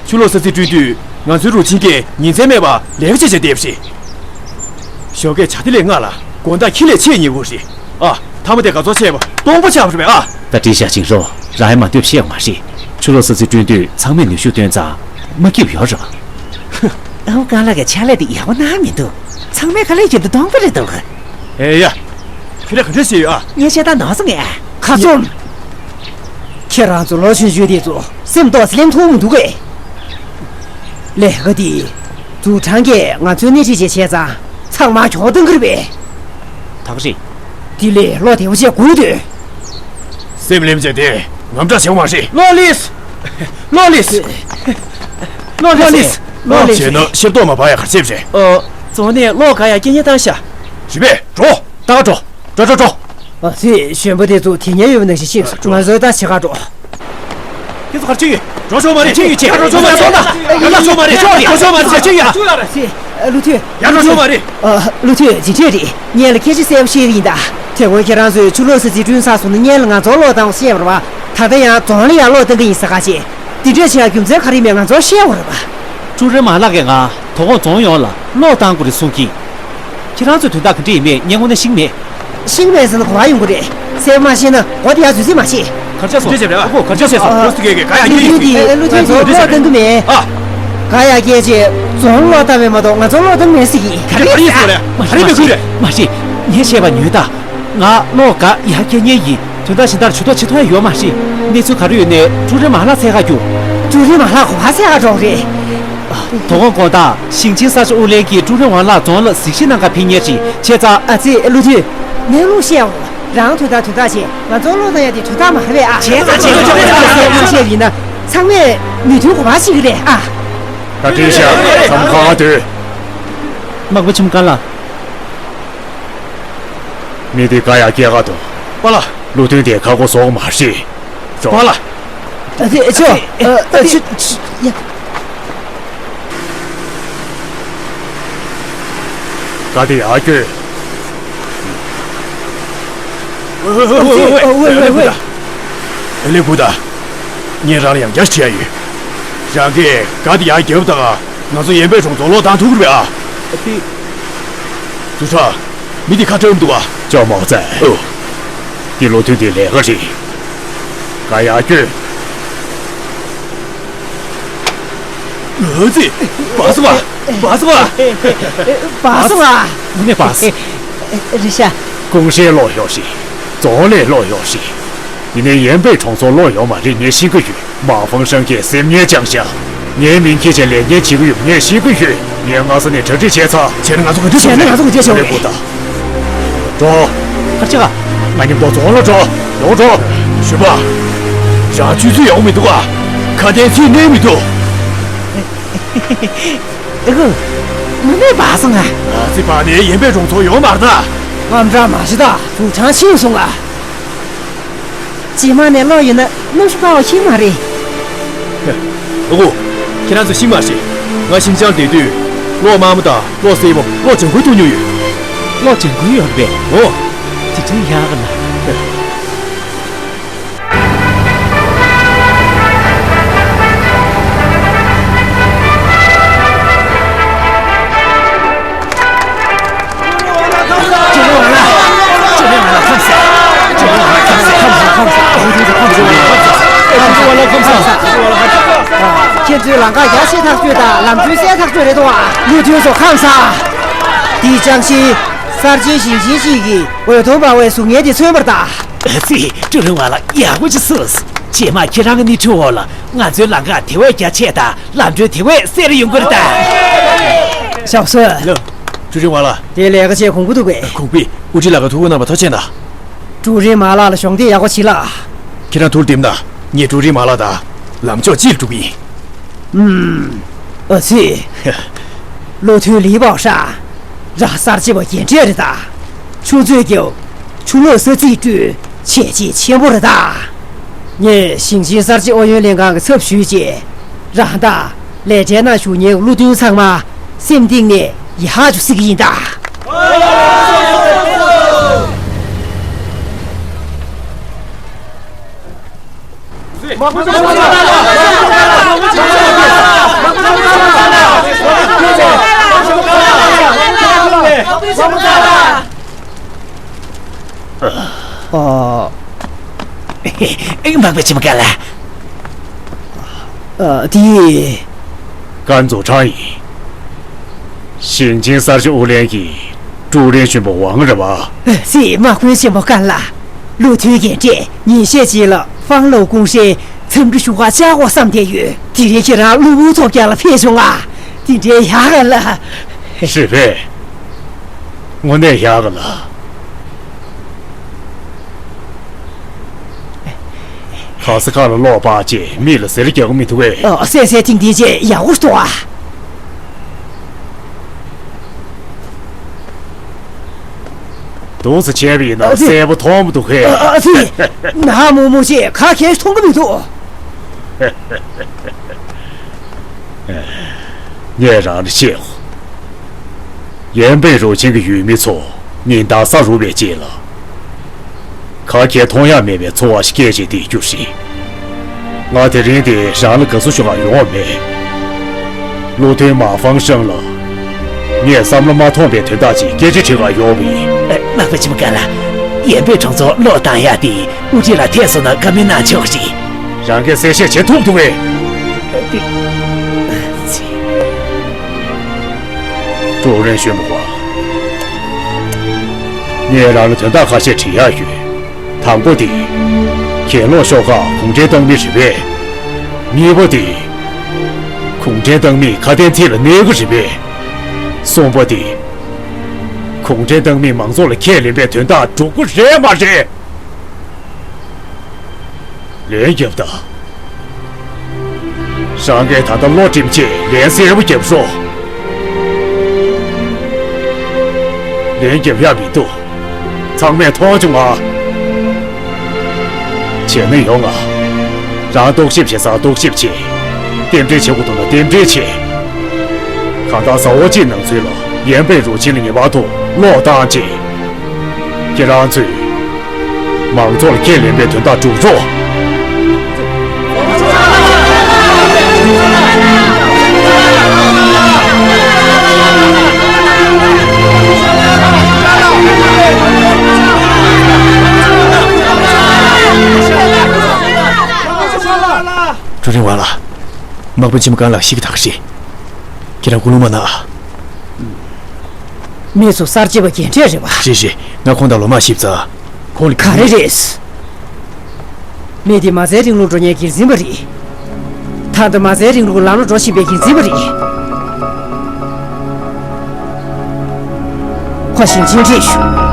ཆུ་གློག་ས་ཚིགས་བསྐྲུན་དུས་ང་ཚོའི་རུ་ཆེན་གྱིས་ཉིན་མཚན་མེད་པར་ལས་ཀ་བྱས་བྱས་བསྡད་པ་རེད། ཞོགས་ཀས་བྱ་དེ་ལས་སྔ་ལ་དགོང་དག་ཁྱི་ལས་ཆེས་ཉེ་བོ་རེད། ཨ། ཐ་མ་དེ་ག་ཚོད་བྱས་པ་སྟོང་པ་ཆགས་པ་རེད་པས་ཨ། ད་བྲིས་བཞག་ཅིང་རོ། རང་ཡང་མ་འདོད་བཤད་ཡོང་མ་རེད། ཆུ་གློག་ས་ཚིགས་བསྐྲུན་དུས་ཚང་མས་ནུས་ཤུགས་བཏོན་ཙང་མ་སྐྱིད་ཡོད་རེད་པ། ཨའུ་ཀང་ལགས་ཀྱི་ཕྱག་ལས་དེ་ཡག་པོ་གནང་མི་འདུག་ཚང་མས་ཁ་ལས་བརྒྱབ་དུས་སྟོང་པ་རེད་འདུག་ཨེ་ཡ། ཁྱོད་རང་ག་འདྲ་བཤད་ཡོད་ཨ། ངས་བཤད་སྟངས་ནོར་སོང་ངས། ཁ་རྩོམ། ཁྱེད་རང་ཚོ་ལོ་ཆུང་ཆུང་དེ་ཚོ་སེམས་ཏོག་ཙམ་ལེན་ཐུབ་མི་འདུག་གས། ལས་ཀ་འདི་ཛུའུ་ཁྲང་གིས་ང་ཚོའི་སྣེ་ཁྲིད་བྱས་བྱས་ཙང་ཚང་མ་གྱོང་གཏོང་གི་རེད་པས། ད་ག་རེད། དེ་ལས་གློག་དེ་བོ་ཅིག་དགོས་འདུག་སེམས་ལེན་བྱས་ཏེ་ངམ་དྲག་བྱེད་དགོས་མ་རེད། གློག་ལིས། གློག་ལིས། གློག་ལིས། གློག་ལིས། བྱས་ན་ཤེས་རྟོགས་མ་འབར་ཡ་ག་རེ་བྱས་པ་རེད། ཨ། རྫོང་ནས་གློག་འགག་ཡ་རྐྱེན་ངན་བཏང་ཤག་རེད་པས། འགྲོ། ད་ག་འགྲོ། འགྲོ་འགྲོ་འགྲོ། ཨ་ཙི། གཞོན་པ་དེ་ཚོ་དེ་ཉལ་ཡོད་པ་ནང་བཞིན་ཤེས་སོང་། ང་ཚོ་ད་ཕྱི་ཁར་འགྲོ། ཁྱེད་ཚོ་ག་རེ་བྱེད་ཀྱི་ཡོད། འགྲོ་ཆོག་མ་རེད། ཁྱེད་ཡོད་ཆེ། འགྲོ་ཆོག་མ་རེད། ཡར་འགྲོ་ཆོག་མ་རེད། འགྲོ་ཆོག་མ་རེད། ཁྱེད་ཡོད། ཨ་ཙི། ཨ། ལུ་ཐུ། ཡར་འགྲོ་ཆོག་མ་རེད། ཨ། ལུ་ཐུ། ཇི་འདྲས་རེད། ངས་ལ་སྐད་ཆ་གསལ་པོ་བཤད་ཀྱི་ཡིན་ད། དེ་སྔོན་ཁྱེད་རང་ཚོས་ཆུ་གློག་ས་ཚིགས་བསྐྲུན་ཚར་སོང་ན་སྔོན་ལ་ང་ཚོར་གློག་བཏང་བཤད་པ་རེད་པ། ད་ལྟ་ཡང་རྫོང་ལ་ཡར་གློག་བཏང་གི་ཡིན་ཟེར་ག་བྱས། འདི་འདྲས་བྱེད་ཡ་རྒྱུ་མཚན་ག་རེ་མེད་ང་ཚོར་བཤད་དགོས་རེད་པ། ཀྲུའུ་རེན་མ་ལགས་ཀྱིས་ང་དོ་དགོང་རྫོང་ཡོངས་ལ་གློག་བཏང་དགོས་རེད་གསུང་གིས། ཁྱེད་རང་ཚོའི་དོན་དག་ག་འདྲ་ཡིན་མེད་ངས་དངོས་གནས་ཤེས་ཀྱི་མེད། ཤེས་ཀྱི་མེད་ཟེར་ན་ག་པར་ཡོང་གི་རེད། གསལ་པོ་མ་ཤེས་ན་འོ་དེ་ཡར་འཛུལ་རྩིས་མ་བྱེད། ག་རེ་བྱས་སོང་། འདི་བྱས་པ་རེད། ཨོ་ག་རེ་བྱས་སོང་། ཨ། ཨ། ཨ། ཨ། ཨ། ང་ཚོར་གློག་བཏང་གི་མེད། ཨ། ག་ཡ་སྐད་ཆ། རྫོང་གློག་བཏང་བས་མ་གཏོགས་ང་ཚོར་གློག་བཏང་མེད་ཟེར་གྱི། ག་རེ་ཡིན་ཟེར། མ་རེད། མ་རེད། མ་རེད། མ་རེད། ངས་བཤད་པ་ཉོན་དང་། ང་གློག་འགག་ཡར་རྒྱག་མཁན་ཡིན། དོན་དག་གཞན་དག་ཇུས་གཏོགས་བྱེད་ཐུབ་ཡ་ཡོད་མ་རེད། གནས་ཚུལ་ག་རེ་ཡོད་ནའི་ཀྲུའུ་རེན་མ་ལགས་འཚོལ་ག་རྒྱུགས། ཀྲུའུ་རེན་མ་ལགས་ག་པར་འཚོལ་ག་འགྲོ་གི་རེད། དོ་དགོང་དགོང་དག་ཞིང་ཆེན་ས་ཆ་ཨུ་ལན་གྱི་ཀྲུའུ་རེན་ཝང་ལགས་རྫོང་ལ་གཟིགས་ཞིབ་གནང་ག་ཕེབས་མཁན་ཞིག་བྱས་ཙང་། ཨ་ཙི། ལུ་ཐུ། ངས་ལུག་བཤད་འོ། རང་དོན་དག་དོན་དག་བྱེད། ང་ཚོར་གློག་བཏང་ཡ་དེ་དོན་དག་མ་རེད་པས་ཨ། བྱས་ཙང་བྱས་ཙང་བྱས་ཙང་བྱས་ཙང་ཡིན་ན། ཚང་མས་མོས་མཐུན་ག་པར་བྱེད་ཀྱི་རེད་ཨ། བཀའ་དྲིན་ཆེ། ཚང་མ་གང་སྡོད། དམག་དཔོན་ཆེན་མོ་ཀང་ལགས། མི་དེ་ག་ཡ་སྐྱེལ་ག་འདུག་པཱ་ལགས། བློ་མཐུན་དེ་ཁ་སྒོ་ཟོག་མ་རེད། ཅོ། པཱ་ལགས། ཨ་ཙི། ཅོ། ཨ་ཙི། ཡ། ག་དེ་ཡར་སྐྱོད། ཨོ་ཝེ་ཝེ་ཝེ། ཨེ་ལེ་བུ་ད། ངས་རང་ལ་ཡང་བསྐྱར་དྲི་ཡ་ཡོད། རང་གིས་ག་དེ་ཡར་རྒྱབ་དང་། ང་ཚོ་ཡན་པའི་གྲོང་ཚོར་གློག་བཏང་ཐུབ་ཀྱི་རེད་པས་ཨ། ཨ་ཙི། ཛུ་ཁྲ། མི་དེ་ཁ་གྲག་མི་འདུག་ག་ཅོ་མོག་ཙེ། ཨོ། འདི་བློ་མཐུན་དེའི་ལས་ཀ་རེད། ག་ཡར་སྐྱོད། ཨ་ཙི། སྦག་སོང་ཨ། སྦག་སོང་ཨ། སྦག་སོང་ཨ། དངོས་གནས་སྦག་སོང་། རེད་ཤག་ཀུང་ཧྲེ་གློག་ཡོད་རེད། རྫོང་ལ་གློག་ཡོད་རེད། ཡིན་ནའི་ཡན་པའི་གྲོང་ཚོར་གློག་ཡོད་མ་རེད། ངས་ཤེས་ཀྱི་ཡོད། མང་ཧྥང་ཧྲང་གིས་སེམས་ངན་བཅངས་ཤག་ངའི་མིང་འཁྱེར་བྱས་ལས་འགན་བྱེད་ཀྱི་ཡོད། ངས་ཤེས་ཀྱི་ཡོད། ངས་སྔ་ས་ནས་གྲ་སྒྲིག་བྱས་ཚར། བྱས་ན་ང་ཚོ་ག་འདྲ་བྱེད་དགོས་རེད། བྱས་ན་ང་ཚོ་ག་འདྲ་བྱེད་དགོས་རེད། ཨ་ལེ་བུ་ད། འགྲོ། ག་རེ་བྱེད་ག་ང་མཉམ་དུ་རྫོང་ལ་འགྲོ། ཡོང་འགྲོ། ཞུས་པ། རང་ཆུ་ཚོད་ཡོང་མི་འདུག་ག་ཁ་གཏན་ཚིགས་གནས་མི་འདུག་ཨེ་ཧུ། དངོས་གནས་སྦག་སོང་ང་། ཨ་ཙི། སྦག་ནས་ཡན་པའི་གྲོང་ཚོར་ཡོང་མ་རེད་ད། དངངས་སྐྲག་མ་བྱེད་ད། ཛུ་ཁྲང་ཕྱིན་སོང་ང་། རྗེས་མ་ནས་གློག་ཡོད་ན་གནམ་གཤིས་སྤར་བ་ཤེས་མ་རེད། ཨ་ཁུ། ཁྱེད་རང་ཚོ་ཤེས་མ་ཤེས། ང་ཞིན་ཅང་བསྡད་དུས། གློག་དམར་པོ་དང་གློག་སེར་པོ། གློག་ལྗང་ཁུའི་ཐོག་ཉོས་ཡོད། གློག་ལྗང་ཁུ་ཡོད་རེད་པས། འོ། དེ་འདྲའི་ཡག་ག་ལ། ཁྱེད་ཚོའི་ལམ་ཁ་རྒྱ་ཆེ་ཐག་ཆོད་དང་། ལམ་ཚུན་གསལ་ཐག་ཆོད་རེད་དོ། ཨ། བློ་མཐུན་ཚོ་ཁམས་བཟང་། འདི་ཅང་ཤིན་གསར་བརྗེའི་ཞིང་ཆེན་ཞིག་གི་འོད་སྟོང་འབར་བའི་གཟུགས་བརྙན་དེ་མཚོན་པར་གདའ། ཨ་ཙི། ཀྲུའུ་རིན་ཝ་ལ། ཡག་པོ་ཅིག་གསུངས། རྗེས་མ་ཁྱེད་རང་གི་སྣེ་ཁྲིད་འོག་ལ་ང་ཚོའི་ལམ་ཁ་དེ་བས་རྒྱ་ཆེ་དང་། ལམ་འགྲོ་དེ་བས་གསལ་རུ་ཡོང་གི་རེད་ད། ཞབས་སོ། ལོ། ཀྲུའུ་རིན་ཝ་ལ། དེ་ལས་ཀ་བྱེད་ཁོང་པོ་འདུག་གས། ཁོང་པོས་དབུ་ཁྲིད་ལགས་ཀྱི་ཐུགས་ཁུར་གནང་བར་ཐུགས་རྗེ་གནང་། ཀྲུའུ་རིན་མ་ལགས་ལ་གཞོགས་འདེགས་ཡག་པོ་བྱེད་ལ། ཁྱེད་རང་ཐུགས་བདེ་མོ་གནང་། ངས་ཀྲུའུ་རིན་མ་ལགས་དང་ལམ་ཕྱོགས་གཅིག་ལ་འགྲོ་གི་ཡིན། ཨུམ། ཨ་ཙི། བློ་མཐུན་ལི་པའོ་ཧྲ། རང་གསར་བརྗེ་པ་རྒན་གྲས་རེད་ད། ཆུ་མཛོད་རྒྱབ། ཆུ་ལོག་ས་ཚིགས་སྤྲུལ། བྱས་རྗེས་ཆེན་པོ་རེད་ད། ངས་ཞིང་ཆེན་གསར་བརྗེ་ཨུ་ཡོན་ལྷན་ཁང་གི་ཚབ་ཞུས་རྗེས། རང་དང་ལས་གྲྭའི་ནང་ཞུགས་མཁན་གྱི་བློ་མཐུན་ཚང་མ་སེམས་གཏིང་ནས་ཡག་ཅིག་གཟིགས་ཀྱི་ཡིན་ད། ཨ། མག་པ་ཆེན་མོ་ཀན་ལགས། ཨ། དེ། ཀན་ཙོ་ཁྲང་ཡིན། ཞིང་ཆེན་གསར་བརྗེ་ཨུ་ལྷན་གྱི་ཀྲུའུ་རེན་གཞོན་པ་ཝང་རེད་པ། ཨ་ཙི། མག་པ་ཆེན་མོ་ཀན་ལགས། བློ་མཐུན་རྒན་གྲས་ཉིན་ཤས་རྗེས་ལ་ཧྥང་ལོ་ཀུང་ཧྲེ་འཚམས་འདྲི་ཞུ་གར་བཅར་དགོས་བསམ་བསྡད་ཡོད། དེ་རིང་ཁྱེད་རང་གློ་བུར་ཐོལ་རྒྱག་ལ་ཕེབས་བྱུང་ང་། དེ་འདྲའི་ཡག་ག་ལ། རེད་པས། དངོས་གནས་ཡག་ག་ལ། ག་ས་ག་ལ་གློག་སྤར་བྱས་མི་ལ་ཟེར་རྒྱག་གི་མི་འདུག་གས། ཨ། གསལ་གསལ་ཐིང་ཐིང་བྱས་ཡག་པོ་འདུག་ཨ། འདུག་སེ་བྱས་པ་ཡིན་ན། ཨ་ཙི། གསལ་པོ་མཐོང་མི་འདུག་གས། ཨ། ཨ་ཙི། ནག་མོག་མོག་བྱས་ག་གེ་མཐོང་གི་མི་འདུག་ངས་རང་ལ་བཤད་འོ། ཡན་པེ་རུ་ཆེན་གྱི་ཡུལ་མི་ཚོ་ཉིན་ལྟར་ས་རུབ་པའི་རྗེས་ལ། ག་གེ་མཐོང་ཡ་མེད་པའི་འཚོ་བ་ཞིག་སྐྱེལ་བྱས་བསྡད་རྒྱུ་རེད། ང་དེ་རིང་འདིར་རང་ལ་དགའ་བསུ་ཞུ་གར་ཡོང་བ་མེད། བློ་མཐུན་མ་ཧྥང་ཧྲང་ལ་ངས་བསམ་བློ་མ་ཐོངས་པའི་དོན་དག་ཅིག་སྐད་ཆ་དྲི་གར་ཡོང་བ་ཡིན། ཨ། མག་པ་ཆེན་མོ་ཀན་ལགས། ཡན་པེ་གྲོང་ཚོར་གློག་བཏང་ཡ་དེ་དབུ་ཁྲིད་ལགས་ཐད་སོང་ན་བཀའ་མོལ་གནང་ཆོག་གི་རེད། རང་གིས་གསལ་བཤད་བྱེད་ཐུབ་འདུག་གས། ཨ། དེ། ཨ་ཙི། ཀྲུའུ་རེན་གཞོན་པ་ཝང་། ངས་རང་ལ་དོན་དག་ཁ་ཤས་དྲི་ཡག་ཡོད། དང་པོ་དེ། གྱེན་ལོག་ཤོག་ཁག་གུང་ཁྲན་ཏང་མི་རེད་པས། གཉིས་པ་དེ། གུང་ཁྲན་ཏང་མི་ཁ་དན་ཚིག་ལ་གནས་ཀྱི་རེད་པས། གསུམ་པ་དེ། གུང་ཁྲན་ཏང་མིས་མང་ཚོགས་ལ་ཁས་ལེན་པའི་དོན་དག་སྒྲུབ་ཀྱི་རེད་མ་རེད། ལན་རྒྱབ་དང་། རང་གིས་ད་ལྟ་བློ་བསྒྲིམས་བྱས་ལན་གསལ་པོ་རྒྱབ་ཤོག་ལན་རྒྱབ་ཡག་མི་འདུག་ཚང་མས་མཐོང་བྱུང་ང་། བྱས་ན་ཡོང་ང་། རང་རྟོག་ཞིབ་བྱེད་སར་རྟོག་ཞིབ་བྱེད། རྟེན་འབྲེལ་བྱེད་དགོས་འདུག་ན་རྟེན་འབྲེལ་བྱེད། གང་ལྟར་ཟླ་བ་གཅིག་ནང་ཚུད་ལ་ཡན་པེ་རུ་ཆེན་ལ་ངེས་པར་དུ་གློག་བཏང་རྗེས། ཁྱེད་རང་ཚོས་མང་ཚོགས་ལ་ཁས་ལེན་པའི་དོན་དག་སྒྲུབ་རོགས། ཀྲུའུ་རིན་ཝང་ལགས། མག་པ་ཆེན་མོ་ཀན་ལགས་ཤི་གི་ད་ག་རེད། ཁྱེད་རང་སྐུ་རླུང་མ་གནང་ཨ། མི་ཚོ་གསར་བརྗེ་པ་རྒན་གྲས་རེད་པ། རེད་རེད། ང་ཁོང་དང་ལོ་མང་གཤིབ་ཙང་། ཁོང་ལ་ག་རེ་རེད། མི་དེ་མ་རྩའི་རིང་ལུགས་འགྲོ་མཁན་སྒེར་འཛིན་པ་རེད། ད་ལྟ་མ་རྩའི་རིང་ལུགས་ལམ་ལ་འགྲོ་བཞིན་པའི་སྒེར་འཛིན་པ་རེད། ཁོ་ཞིང་ཆེན་ཁྲིད་ཞུ།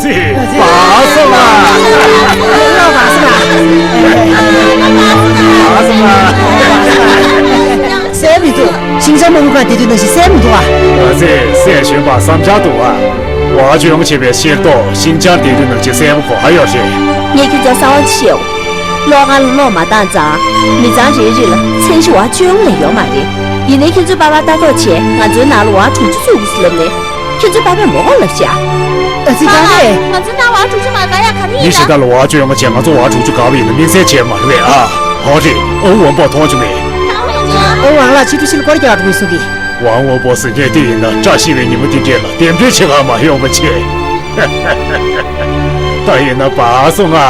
ཙི། བག་སོང་ཨ། ལོ་བག་སོང་ཨ། བག་སོང་ཨ། སེམས་མི་འདུག་ཤིང་ཅང་མ་འུ་ཁ་བསྡད་དུས་ནང་བཞིན་སེམས་མི་འདུག་ཨ། ང་ཚོས་སྲས་གཞོན་པ་བསམ་འཆར་འདུག་ཨ། བ་ཅུང་བྱས་པའི་ཤེས་རྟོགས་ཤིང་ཅང་བསྡད་དུས་ནང་བཞིན་སེམས་གོ་ཧ་ཡོད་རེད། ངས་ཁྱོད་ཚོ་གསང་བ་ཞུའོ། གློག་ཁང་ལ་གློག་མ་བཏང་ཙང་། མི་ཚང་རེ་རེ་ལ་མཚན་གཞི་བ་ཅུང་ལས་ཡོད་མ་རེད། ཡིན་ནའི་ཁྱེད་ཚོའི་པ་ཕར་ལྟ་རྟོག་བྱས། ང་ཚོའི་ནང་ལ་བ་དྲུག་ཅུ་བཙུགས་དགོས་ལབ་ནས། ཁྱེད་ཚོའི་པ་ཕས་མ་གོ་ལབ་ཤག་ཨ་ཙི་ག་རེད། ང་ཚོའི་ནང་བ་དྲུག་ཅུ་མ་དགའ་ཡ་ག་རེ་ཡིན་ན། མི་གཞན་དག་ལ་བ་ཅུང་ཡོང་བ་བྱས། ང་ཚོ་བ་དྲུག་ཅུ་དགའ་བ་ཡིན་ན་དམིགས་བསལ་བྱས་མ་རེད་པས་ཨ། ཧོ་རེད། ཨོ་ཝང་པོ་མཐོང་བྱུང་ངས། ཨོ་ཝང་ལགས་ཆེ་ཕྲུག་ཤི་ལ་སྐོར་རྒྱག་འགྲོ་གི་སུ་གི། ཝང་ཝང་པོ་ཟེར་མཁན་དེ་ཡིན་ན་བཀྲ་ཤིས་པའི་ཉིན་མོ་དེ་འདྲས་ལ་རྟེན་འབྲེལ་བྱེད་ག་མ་ཡོང་བ་བྱས། ད་ཡིན་ན་བག་སོང་ཨ།